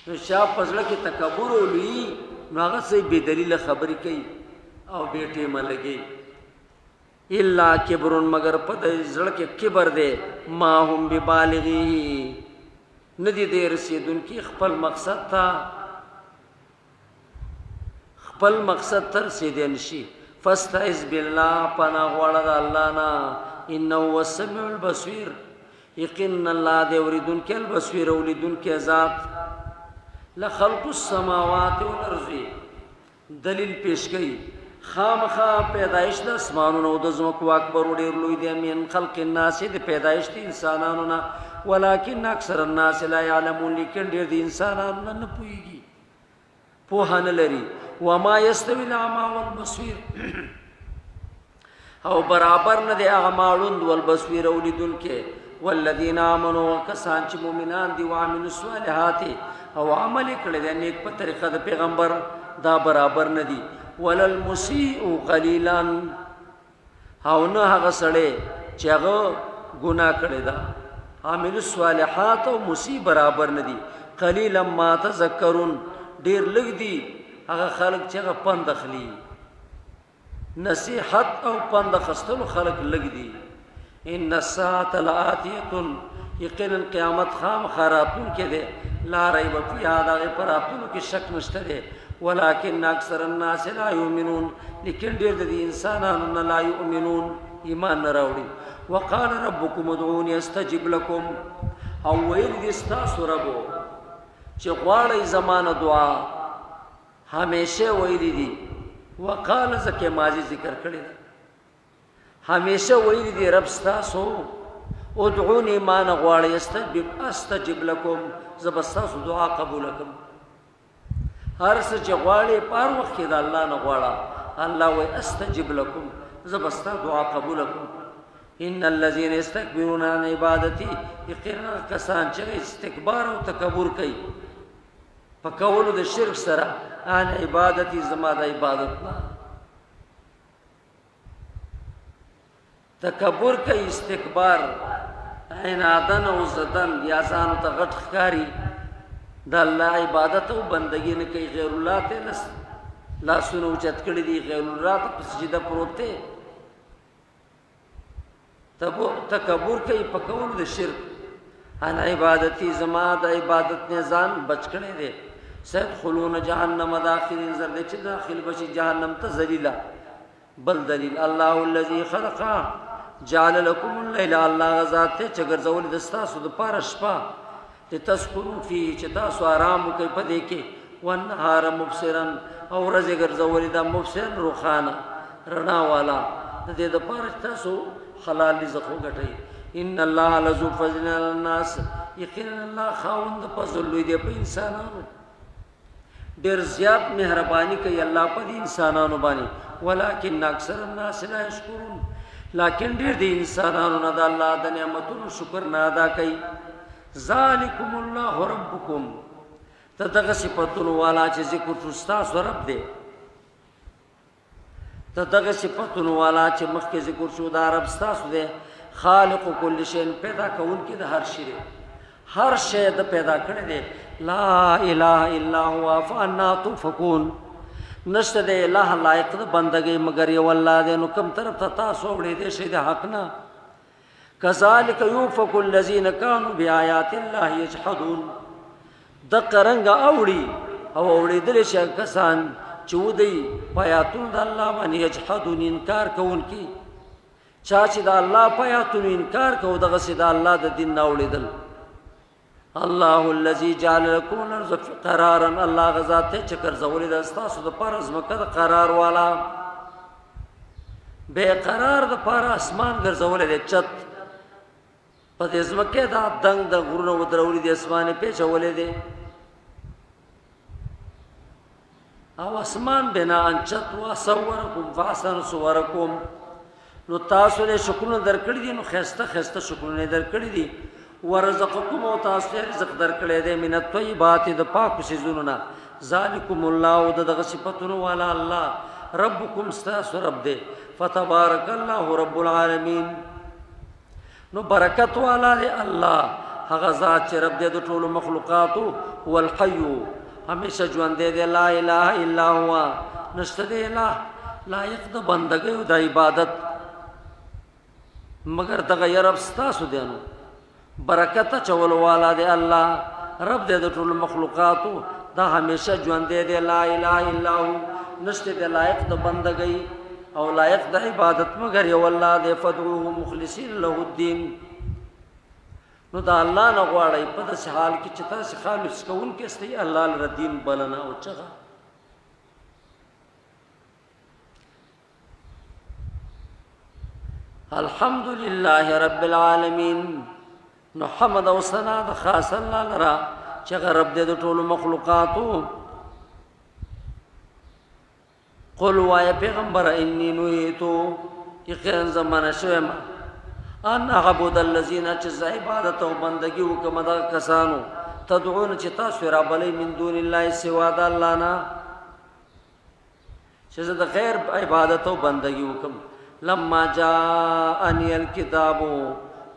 نو چا په زړه کې تکبر او لوی، نو هغه څه بې دلیله خبرې کوي او بې ټیمه لګي. الا کبر، مگر په دې زړه کې کبر دی. ما هم ببالغه، ندی دې رسیدونکي خپل مقصد ته، خپل مقصد تر رسیدې نشي. فاستعذ بالله، پناه غواړه د الله نه. انه هو السمیع البصیر، یقینا الله دې اوریدونکی، البصیر اولیدونکی ذات. لخلق السماوات والارض، دلیل پیش کړي، خامخا پیدایش د اسمانونو او د ځمکو اکبر ډیر لوی دی، من خلق الناس، د پیدایش د انسانانو نه، ولکن اکثر الناس لا يعلمون، لیکن ډیر د انسانانو نه نه پوهیږي، پوهه نه لري. وما یستوی الاعمى والبصیر، او برابر نه دی اعمى ړوند، والبصیر او لیدونکی. والذین آمنوا، کسان چې مؤمنان دي، وعملوا الصالحات، او عمل کړی دی نیک په طریقه د پیغمبر، دا برابر نه دي. وللمسیء قلیلا، او نه هغه سړی چې هغه ګناه کړی ده. عامل الصالحات او مسیء برابر نه دي. قلیلا ما تذکرون، ډیر لږ دي هغه خلک چې هغه پند اخلي، نصیحت او پند اخستلو خلک لږ دي. ان الساعة لآتیة، یقینا قیامت خامخا راتلونکی دی، لا ریب فیها، د هغې په راتللو کې شک نشته دی، ولکن اکثر الناس لا یؤمنون، لیکن ډېر د دې انسانانو نه لا یؤمنون، ایمان نه راوړي. وقال ربکم ادعوني استجب لکم، او ویل دي ستاسو ربو چې غواړئ زمانه دعا، همیشه ویلي دي. وقال ځکه ماضي ذکر کړی ده، همیشه ویلي دي رب ستاسو ادعوني ما نه غواړئ، استجب لکم، زه به ستاسو دعا قبوله کړم. هر څه چې غواړې په هر وخت کې د الله نه غواړه، الله وایي استجب لکم، زه به ستا دعا قبوله کړم. ان الذين يستكبرون عن عبادتي، یقینا کسان چې استکبار او تکبر کوي په کولو د شرک سره، عن عبادتي، زما د عبادت نه تکبر کوي، استکبار عنادن او زدن، یا ځان ته غټ ښکاری، د الله عبادت او بندگی نه کوي، غیر الله ته لاسونه اوچت کړي دي، غیر الله ته په سجده پروت دی، تکبر کوي په کولو د شرک. عن عبادتي، زما د عبادت نه ځان بچ کړی دی. سيدخلون جهنم داخلين، زر دې چې داخل بشي جهنم ته ذلیلا. بل دلیل، الله الذي خلق جعل لكم الليل، الله غزاد ته چې ګرځول د تاسو د پاره شپه، لتسكنوا فيه، چې تاسو آرام وکړئ په دې کې، والنهار مبصرا، او ورځ ګرځول د مبصرا روښانه رڼا والا، د دې د پاره چې تاسو حلال رزق وګټئ. ان الله لذو فضل علی الناس، یقینا الله خاوند فضل لوی دی په انسانانو، ډیر زیات مهرباني کوي الله په دې انسانانو باندې، ولکن اکثر الناس لا یشکرون، لکن ډیر دي انسانانو نه د الله د نعمتونو شکر نه ادا کوي. ذالکم الله ربکم، ته دغه صفاتونو والا چې ذکر شو ستاسو رب دی، ته دغه صفاتونو والا چې مخکې ذکر شو دا رب ستاسو دی، خالق کل شیء، پیدا کوونکی د هر شي دی، هر شی د پیدا کړی دی. لا اله الا هو فانا تؤفکون. نشته د الہ لایق د بندګۍ مګر یو الله دی. نو کم طرف ته تاسو وړې دي شي د حق نه؟ کذالک یوفک الذین کانوا بیاات الله یجحدون. د قرنګ اوړي او اوړېدل شي کسان چې ودی پیاتون د الله باندې یجحدون انکار کوونکي. چا چې د الله پیاتونو انکار کو دغه سي د الله د دین نه اوړېدل. الله الذي جعل لكم الارض قرارا. الله غزا ته چې ګرځولې ده ستاسو د پاره ځمکه د قرار والا، بے قرار د پاره اسمان ګرځولې ده چت په دې ځمکه دا دنګ د غرونو ودرولې دي، اسمان پیچولې دي او اسمان بنا انچت وصورکم فاحسن صورکم. نو تاسو له شکرونه درکړي دي، نو خسته خسته شکرونه درکړي دي. ورزقکم او تاسو له رزق درکړي دي من الطیبات د پاکو سيزونو نه. ذالکم الله او دغه صفاتونو والا الله ربکم ستاسو رب دی. فتبارک الله رب العالمین. نو برکت والا دی الله هغه ذات چې رب دی د ټولو مخلوقاتو. هو الحي همیشه ژوند دی. لا اله الا هو. نشته دی اله لایق د بندګۍ او د عبادت مګر دغه یا رب ستاسو دی. نو برکت چول والا دی الله رب دی د ټولو مخلوقاتو. دا همیشه ژوند دی. لا اله الا هو. نشته دی لایق د بندګۍ او لایق د عبادت مګر یو الله دی. فدعوه مخلصین له الدین. نو دا الله نه غواړی په داسې حال کې چې تاسو خالص کوونکي یاستئ الله لره دین بلنه او چغه. الحمد لله رب العالمین. نو حمد او ثنا د خاص الله لره چې هغه رب دی د ټولو مخلوقاتو. قل وای پیغمبر انی نهیتو یقینا زمانه شوم ان اعبد الذین چې زه عبادت او بندگی وکم دا کسانو تدعون چې تاسو را بلې من دون الله سوا د الله نه، چې زه د غیر عبادت او بندگی وکم. لما جاءنی الكتاب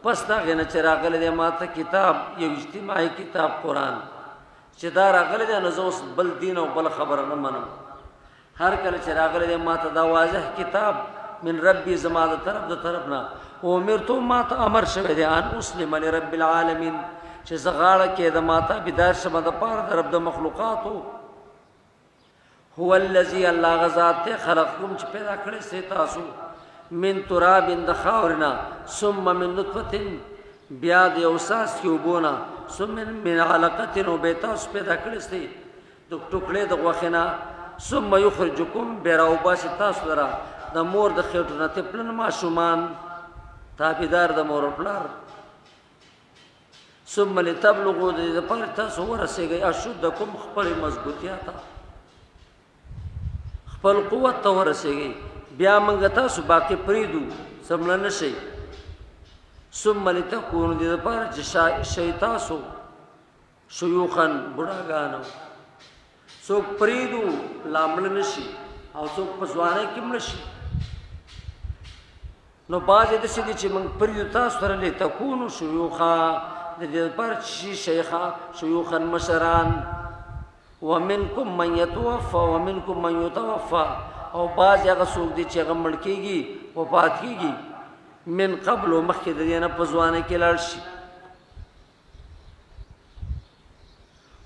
پس دا غنه چې راغلی دی ما ته کتاب، یو اجتماعي کتاب قرآن چې دا راغلی دی، نو زه اوس بل دین او بل خبره نه منم. هر کله چې راغلی دی ما ته دا واضح کتاب من ربي زما د طرف د طرف نه، امرتو ما ته امر شوی دی ان اسلم لرب العالمین چې زه غاړه کېدم ما ته بیدار شم د پاره د رب د مخلوقاتو. هو الذی الله غزاد ته خلقکم چې پیدا کړی سي تاسو من تراب د خاورنا، ثم من نطفه بیا د یو څاڅکي اوبو نه، ثم من علقه او بیا تاسو پیدا کړی سي د ټوکړې د غوښې نه، ثم یخرجکم بیا راوباسي تاسو لره د مور د خېټو نه طفلن ماشومان تابعدار د مور او پلار. ثم لتبلغوا د دې لپاره تاسو ورسېږئ اشدکم خپلې مضبوطیا ته، خپل قوت ته ورسېږئ. بیا موږ تاسو باقي پرېږدو څه مړه نه شئ. ثم لتکونو دې لپاره چې شئ تاسو شیوخا بوډاګانو. څوک پرېږدو لا مړه نه شي او څوک په ځوانۍ کې مړه شي. نو بعضې داسې دي چې موږ پرېږدو تاسو سره لتکونو شیوخا د دې لپاره چې شي شیخا شیوخا مشران. ومنکم من یتوفا ومنکم من یتوفا، او بعضې هغه څوک دي چې هغه مړ کېږي وفات کېږي من قبل مخکې د دې نه په ځوانۍ کې لاړ شي.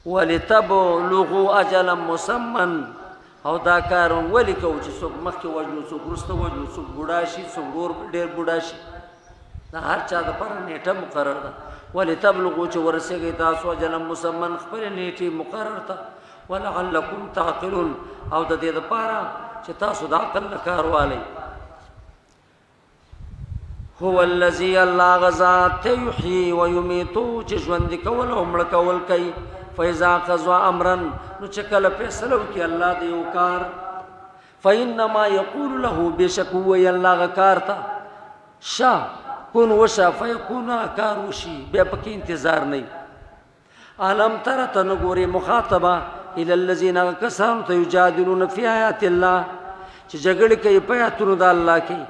ولتبلغوا اجلا مسمى، او دا کار ولې کوو چې څوک مخکې وژنو څوک وروسته وژنو څوک بوډا شي څوک ورور ډېر بوډا شي، دا هر چا دپاره نیټه مقرر ده. ولتبلغوا چې ورسېږئ تاسو اجلا مسمى خپلې نیټې مقرر ته. ولعلکم تعقلون، او د دې دپاره چې تاسو د عقل نه کار والئ. هو الذي الله غزا ته یحیی و یمیتو چې ژوند کول او مړ کول کوي. فاذا قضى امرا، نو چې کله فیصله وکړي الله د یو کار، فانما یقول له بشک هو الله غکار ته شه کن وشه فیکون کار وشي، بیا پکې انتظار نه. الم تر ته نه ګورې مخاطبه الی الذین کسانو ته یجادلون فی آیات الله چې جګړې کوي په آیاتونو د الله کې.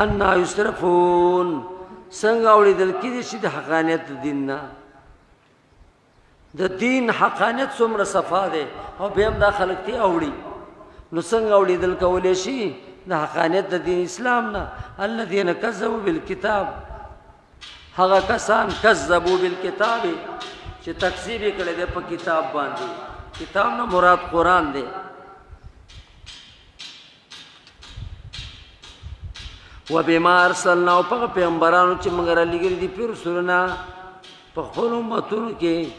انا یصرفون، څنګه اوړېدل کېدی شي د حقانیت د دین نه؟ د دین حقانیت څومره صفا دی او بیا هم دا خلک تی اوړي، نو څنګه اوړېدل کولی شي د حقانیت د دین اسلام نه؟ الذین کذبوا بالکتاب، هغه کسان کذبوا بالکتاب چې تکذیب یې کړی دی په کتاب باندې. کتاب نه مراد قرآن دی. وبما ارسلنا، او په پیغمبرانو چې موږ را لېږلي دي په رسولنا په خپلو امتونو کې،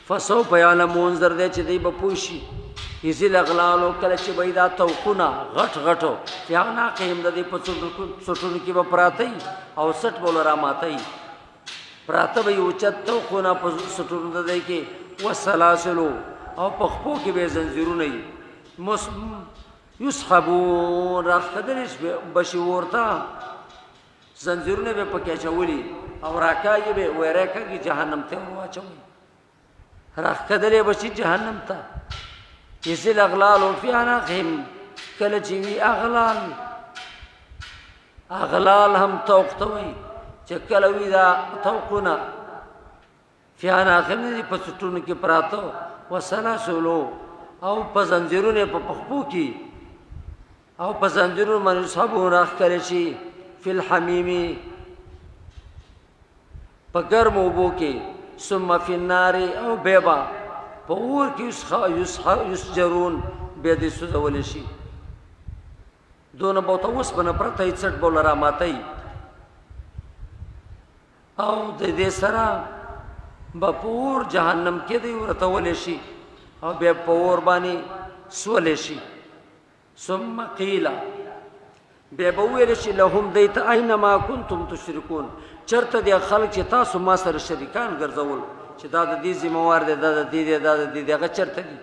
فسوف یعلمون، زر دی چې دوی به پوه شي. اذ الاغلال، کله چې به دا توقونه غټ غټو فی اعناقهم، د دې په څټونو کې به پراته وي او څټ به له راماته وي، پراته به یې اوچت توقونه په څټونو د دی کې، وسلاسلو، او په خپو کې به یې زنځیرونه وي، یسحبون، راښکدلی به شي ورته، زنځیرونه به پکې اچولي او راکاږي به، وایي راکاږي جهنم ته ور واچوي، راښکدلی به شي جهنم ته. اذ الاغلال فی اعناقهم، کله چې وي اغلال، اغلال هم طوق ته وایي، چې کله وي دا طوقونه فی اعناقهم دي په څټونو کې پراته، وسلاسلو، او په زنځیرونو په پخپو کې، او په زنځیرونو باندې صحابو راښکلی شي، فی الحمیم، په ګرمو اوبو کې، ثم فی النار، او بیا به په اور کې یسجرون، بیا دې سوځولی شي. دونه به ورته اوسپنه پرته وي، څټ به ورله راماته وي، او د دې سره به په اور جهنم کې دی ورتولی شي او بیا په اور باندې سولی شي. ثم قیل، بیا به وویل شي لهم دی ته اینما کنتم تشرکون، چرته دی خلک چې تاسو ما سره شریکان ګرځول، چې دا د دې ذمہوار دی، دا د دې دی، دا د دې دی، هغه چرته دي؟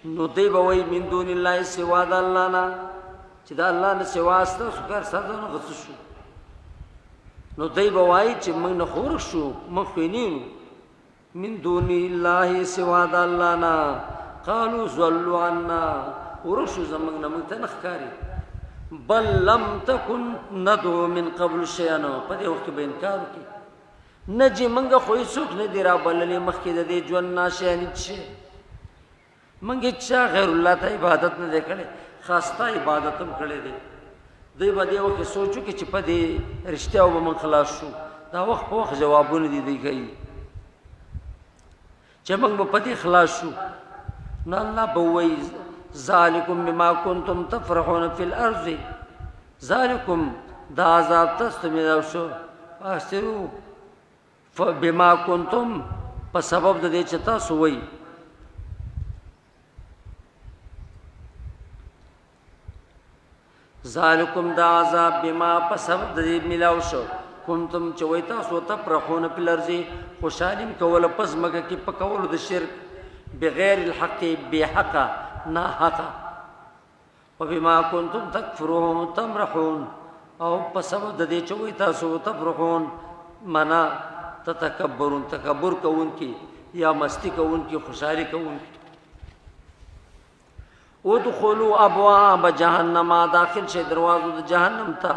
نو دی به وایي من دون الله، سوا د الله نه، چې د الله نه سوا ستاسو کار سازونه غڅ شو. نو دی به وایي چې موږ نه خو ورک شو، موږ خو یې نه یو. من دون الله، سوا د الله نه، قالو ضلوا عنا، ورک شو زموږ نه، موږ ته نه ښکاري. بل لم تکن ندعو من قبل شیئا، په دې وخت کې به انکار وکړي، نه جي موږ خو هېڅوک نه دي رابللي مخکې د دې ژوند نه شیئا، هېڅ شی موږ هېچا غیر الله ته عبادت نه دی کړی، خاص تا عبادت هم کړی دی. دوی به دې وخت کې سوچ وکړي چې په دې رښتیاو به موږ خلاص شو. دا وخت په وخت جوابونه دي دوی کوي چې موږ به په دې خلاص شو. نو الله به وایي ذالکم بما کنتم تفرحون فی الارض، ذالکم دا عذاب تاسو ته ملاو شو، فاسترو بما کنتم، په سبب د دې چې تاسو وایي ذالکم دا عذاب بما په سبب د دې ملاو شو، کنتم چې وای تاسو تفرحون فی الارض، خوشحالیم کوله په ځمکه کې په کولو د شرک، بغیر الحق، بې حقه، نا حقه، وبما کنتم تکفرون تمرحون، او په سبب د دې چې وای تاسو تفرحون منا تتکبرون، تکبر کوونکي یا مستی کوونکي، خوشحالي کوونکي. ادخلوا ابواب جهنم، داخل شي دروازو د جهنم ته،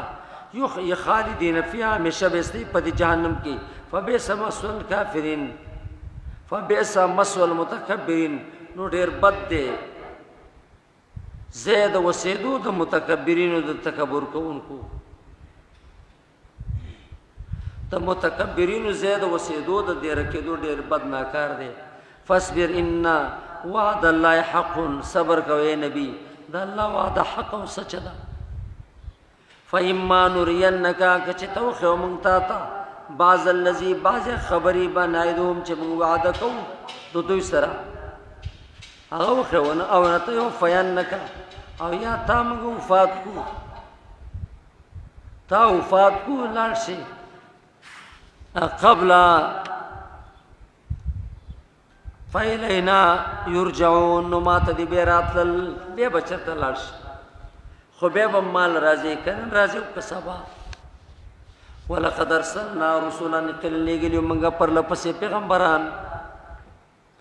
یخ خالدین فیها، همیشه به سي په جهنم کې، فبئس مثوى الکافرین، فبئس مثوى المتکبرین، نو ډیر بد دی زید وسیدو د متکبرینو، د تکبر کوونکو، د متکبرینو زید وسیدو د دې رکیدو ډیر بد ناکار دی. فاصبر ان وعد الله حق، صبر کوي نبی، د الله وعده حق او سچ ده. فإما نرینک، کچ توخه مونږ تا ته بعض الذی، بعض خبری بنایدوم چې مونږ وعده کوو د دوی سره، هغه وخونه او نته یو فینک، او یا تا مونږ وفات کو، تا وفات کو لاړ شي قبل فإلینا یرجعون، نو ما ته دې بیا راتلل، بیا به چېرته لاړ شي، خو بیا به مال راځي که نن راځي او که سبا. ولقد ارسلنا رسلا، کله لېږلي موږ پرله پسې پیغمبران،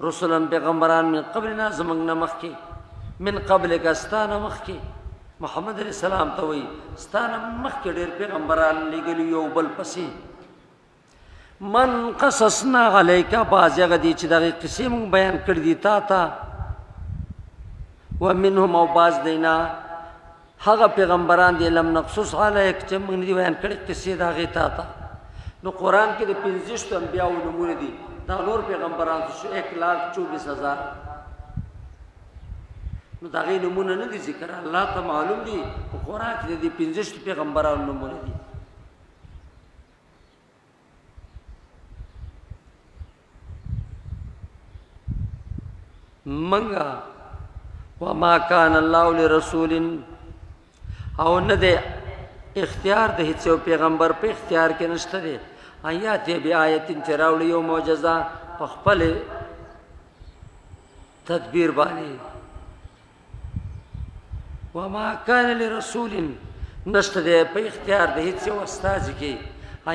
رسلا پیغمبران، من قبلنا زموږ نه مخکې، من قبلک ستا نه مخکې، محمد علیه السلام ته وایي، ستا نه مخکې ډېر پیغمبران لېږلي یو بل پسې. من قصصنا علیک، بعضې هغه دي چې دغې قصې موږ بیان کړي دي تا ته، ومنهم او بعض دینا هغه پیغمبران دي لم نقصص علیک چې موږ نه دي بیان کړي قصې د هغې تا ته. نو قرآن کې د 25 انبیاو نومونه دي، دا نور پیغمبران شو 1,24,000. نو د هغې نومونه نه دي ذکر، الله ته معلوم دي. په قرآن کې د دې 25 پیغمبرانو نومونه دي. منګه وما کان الله لرسول، او نه دی اختیار د هیڅ یو پیغمبر په اختیار کې نشته دی آیات بی آیت چې راوړي یو معجزه په خپل تدبیر باندې. وما کان لرسول، نشته دی په اختیار د هیڅ یو استازي کې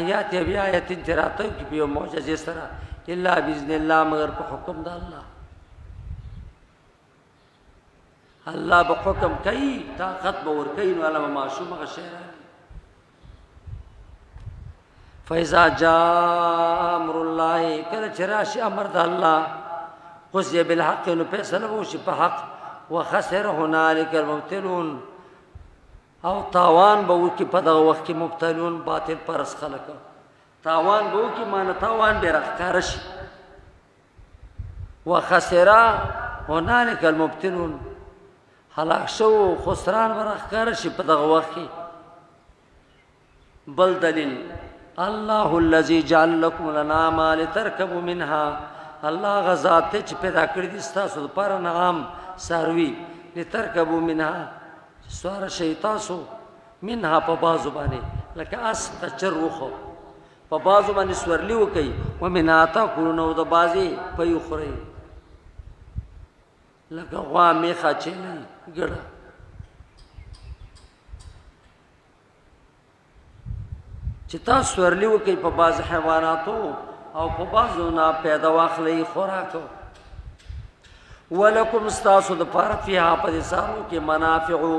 آیات بی آیت چې راتلو کې په یو معجزې سره الا باذن الله، مگر په حکم د الله. الله به حکم کوي، طاقت به ورکوي، نو الله به ماشوم هغه شی راوړي. فاذا جاء امر الله، کله چې راشي امر د الله، قضیه بالحق، نو فیصله به وشي په حق. وخسر هنالک المبتلون، او تاوان به وکړي په دغه وخت کې مبتلون، باطل پرست خلک. تاوان به وکړي معنی تاوان به راښکاره شي. وخسر هنالک المبتلون، هلاک شو خسران به راښکاره شي په دغه وخت کې. بل دلیل، الله الذي جعل لكم الانعام لتركبوا منها، الله غزاد ته چې پیدا کړی دي ستاسو لپاره نعام څاروي، لتركبوا منها، سواره شئ تاسو منها په بازو باندې، لکه اس کچر وخو په بازو باندې سورلی وکئ، ومنها تاکلون، او د بازې پی وخورئ، لکه غوا میخه چیلئ ګړه. چې تاسو سورلی وکئ په بعض حیواناتو او په بعضو نه پیدا واخلئ خوراک. ولکم ستاسو دپاره فیها په دې څاروو کې منافعو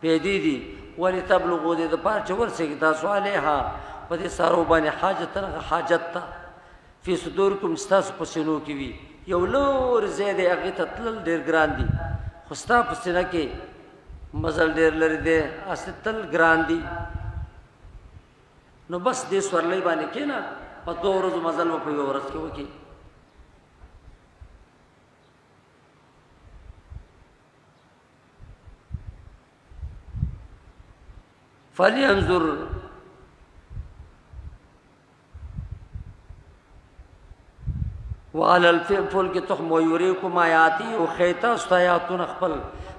پیدې دي، ولتبلغو دې دپاره چې ورسېږئ تاسو علیها په دې څاروو باندې حاجتن هغه حاجت ته، فی صدورکم ستاسو په سینو کې وي. یو لور ځای دی هغې ته تلل ډېر ګران دي، خو ستا په سینه کې مزل ډېر لرې دی، هسې تل ګران دي. نو بس دې سورلۍ باندې کښېنه، په دوو ورځو مزل به په یوه ورځ کې وکړي. فلینظر وعلى الفلك تحمو يريكم آياتي او خيتا استایاتون خپل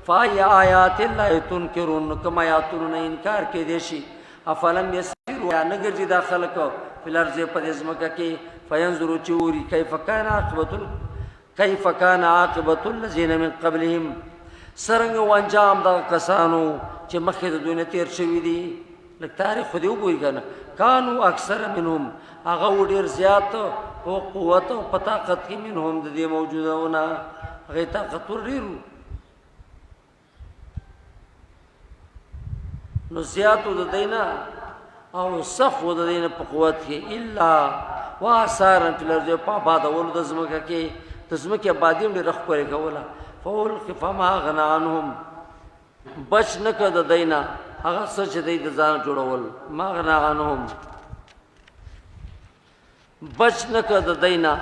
فای آیات الله تنکرون، کما آیاتون نه انکار کې دي شي. افلم یسیروا، یا نه ګرځي دا خلک فی الارض په دې ځمکه کې، فینظروا چې وګوري کیف کان عاقبت کیف کان عاقبت الذین من قبلهم، څرنګه و انجام دغه کسانو چې مخکې د دوی نه تېر شوي دي. لږ تاریخ خو دې وګوري که نه. کانو اکثر منهم، هغه و ډېر زیات په قوت او په طاقت کې، منهم د دې موجودونه هغې طاقتور ډېر وو، نو زیاتو د دی نه او سخت و د دی نه په قوت کې. الا واثارا فی الارض، په آبادولو د ځمکه کې، د ځمکې آبادي هم ډېره ښکلې کوله. فولق فما اغنا عنهم، بچ نه کړه د دی نه هغه څه چې دی د ځانه جوړول. ما اغنا عنهم، بچ نه کړه د دی نه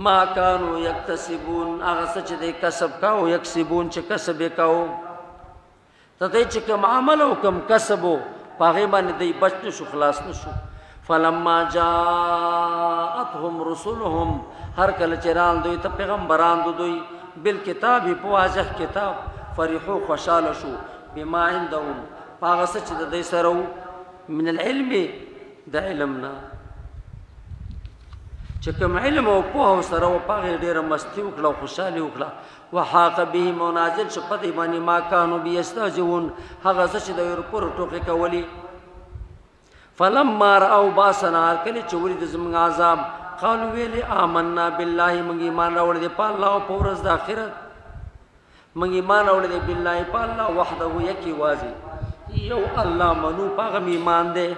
ما کانو یکتسبون، هغه څه چې دی کسب کاو، یکسبون چې کسب یې کاو، ته دی چې کوم عمل او کوم کسب و په هغې باندې دی بچ نه شو، خلاص نه شو. فلما جاءتهم رسلهم، هر کله چې رال دوی ته پیغمبران د دوی بالکتاب په واضح کتاب، فرحو خوشحاله شو بما عندهم په هغه څه چې د دوی سره وو من العلم، د علم نه چې کوم علم او پوهه سره و په هغې ډېره مستي وکړه او خوشحالي وکړه. وحاق بهم او نازل شو په دوی باندې ما کانو به یستهزئون، هغه څه چې دوی ورپورې ټوقې کولې. فلما راو باسنا، کله چې ولید زمونږ عذاب، قالو ویل آمنا بالله، موږ ایمان راوړی دی په الله او په ورځ د آخرت، موږ ایمان راوړی دی بالله په الله وحده یکی واضح یو الله منو، په هغه ایمان دی.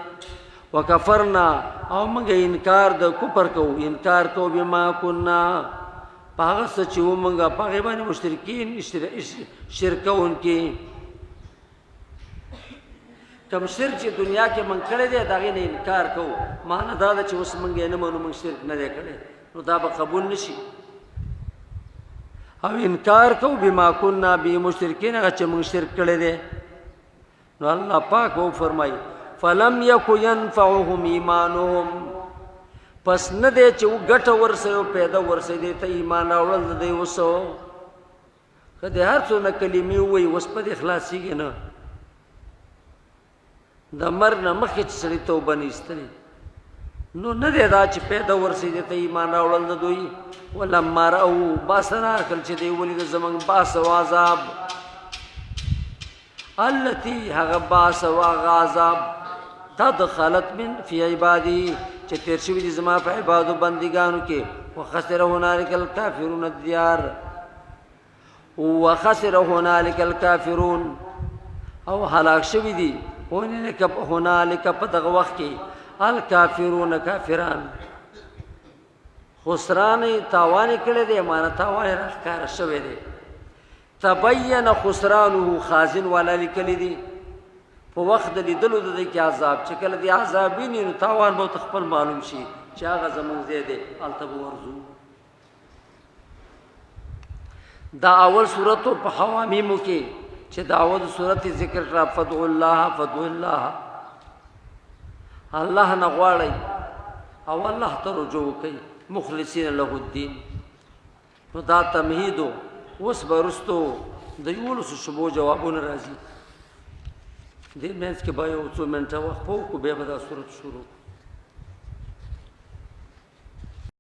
وکفرنا، او موږ انکار د کفر کوو، انکار کوو بما کنا، په هغه څه چې موږ په هغې باندې مشرکین شرکوونکي. کوم شرک چې دنیا کې مونږ کړی دی د هغې نه انکار کوو، معنی دا ده چې اوس مونږ یې نه منو، مونږ شرک نه دی کړی، نو دا به قبول نه شي. او انکار کوو بما کنا به مشرکین، هغه چې مونږ شرک کړی دی. نو الله پاک و فرمایي فلم یک ينفعهم ایمانهم، پس نه دی چې ګټه ورسوي او پیدا ورسوي دی ته ایمان راوړل د دی وسو. که د هر څونه کلمې ووایي اوس په دې خلاصېږي نه. د مرګ نه مخکې چې سړي توبه نه ایستلې، نو نه دی دا چې پیدا ورسېدې ته ایمان راوړل د دوی. ولما رأو باسنا، کله چې دوی ولید زموږ باس او عذاب، التي هغه باس او هغه عذاب قد خلت من فی عبادی، چې تیر شوي دي زما په عبادو بندګانو کې. وخسر هنالک الکافرون الدیار، وخسر هنالک الکافرون، او هلاک شوي دي هنالک په دغه وخت کې الکافرون کافران. خسران تاوان کړی دی، معنی تاوان راښکاره شوی دی. تبین خسرانه، خازن والا لیکلی دی په وخت د لیدلو د دې کې عذاب، چې کله دې عذاب ویني نو تاوان به خپل معلوم شي چې هغه زمونږ ځای دی، هلته به ورځو. دا اول صورت په حوامیمو کې چې دا اول صورت ذکر کړه، فدعوا الله فدعوا الله، الله نه غواړي او الله ته رجوع کوي، مخلصین له الدین. نو دا تمهید. اوس به وروستو د 11 شبو جوابونه راځي. دې منځ کې به یو څو منټه وقفه وکړو، بیا به دا صورت شروع.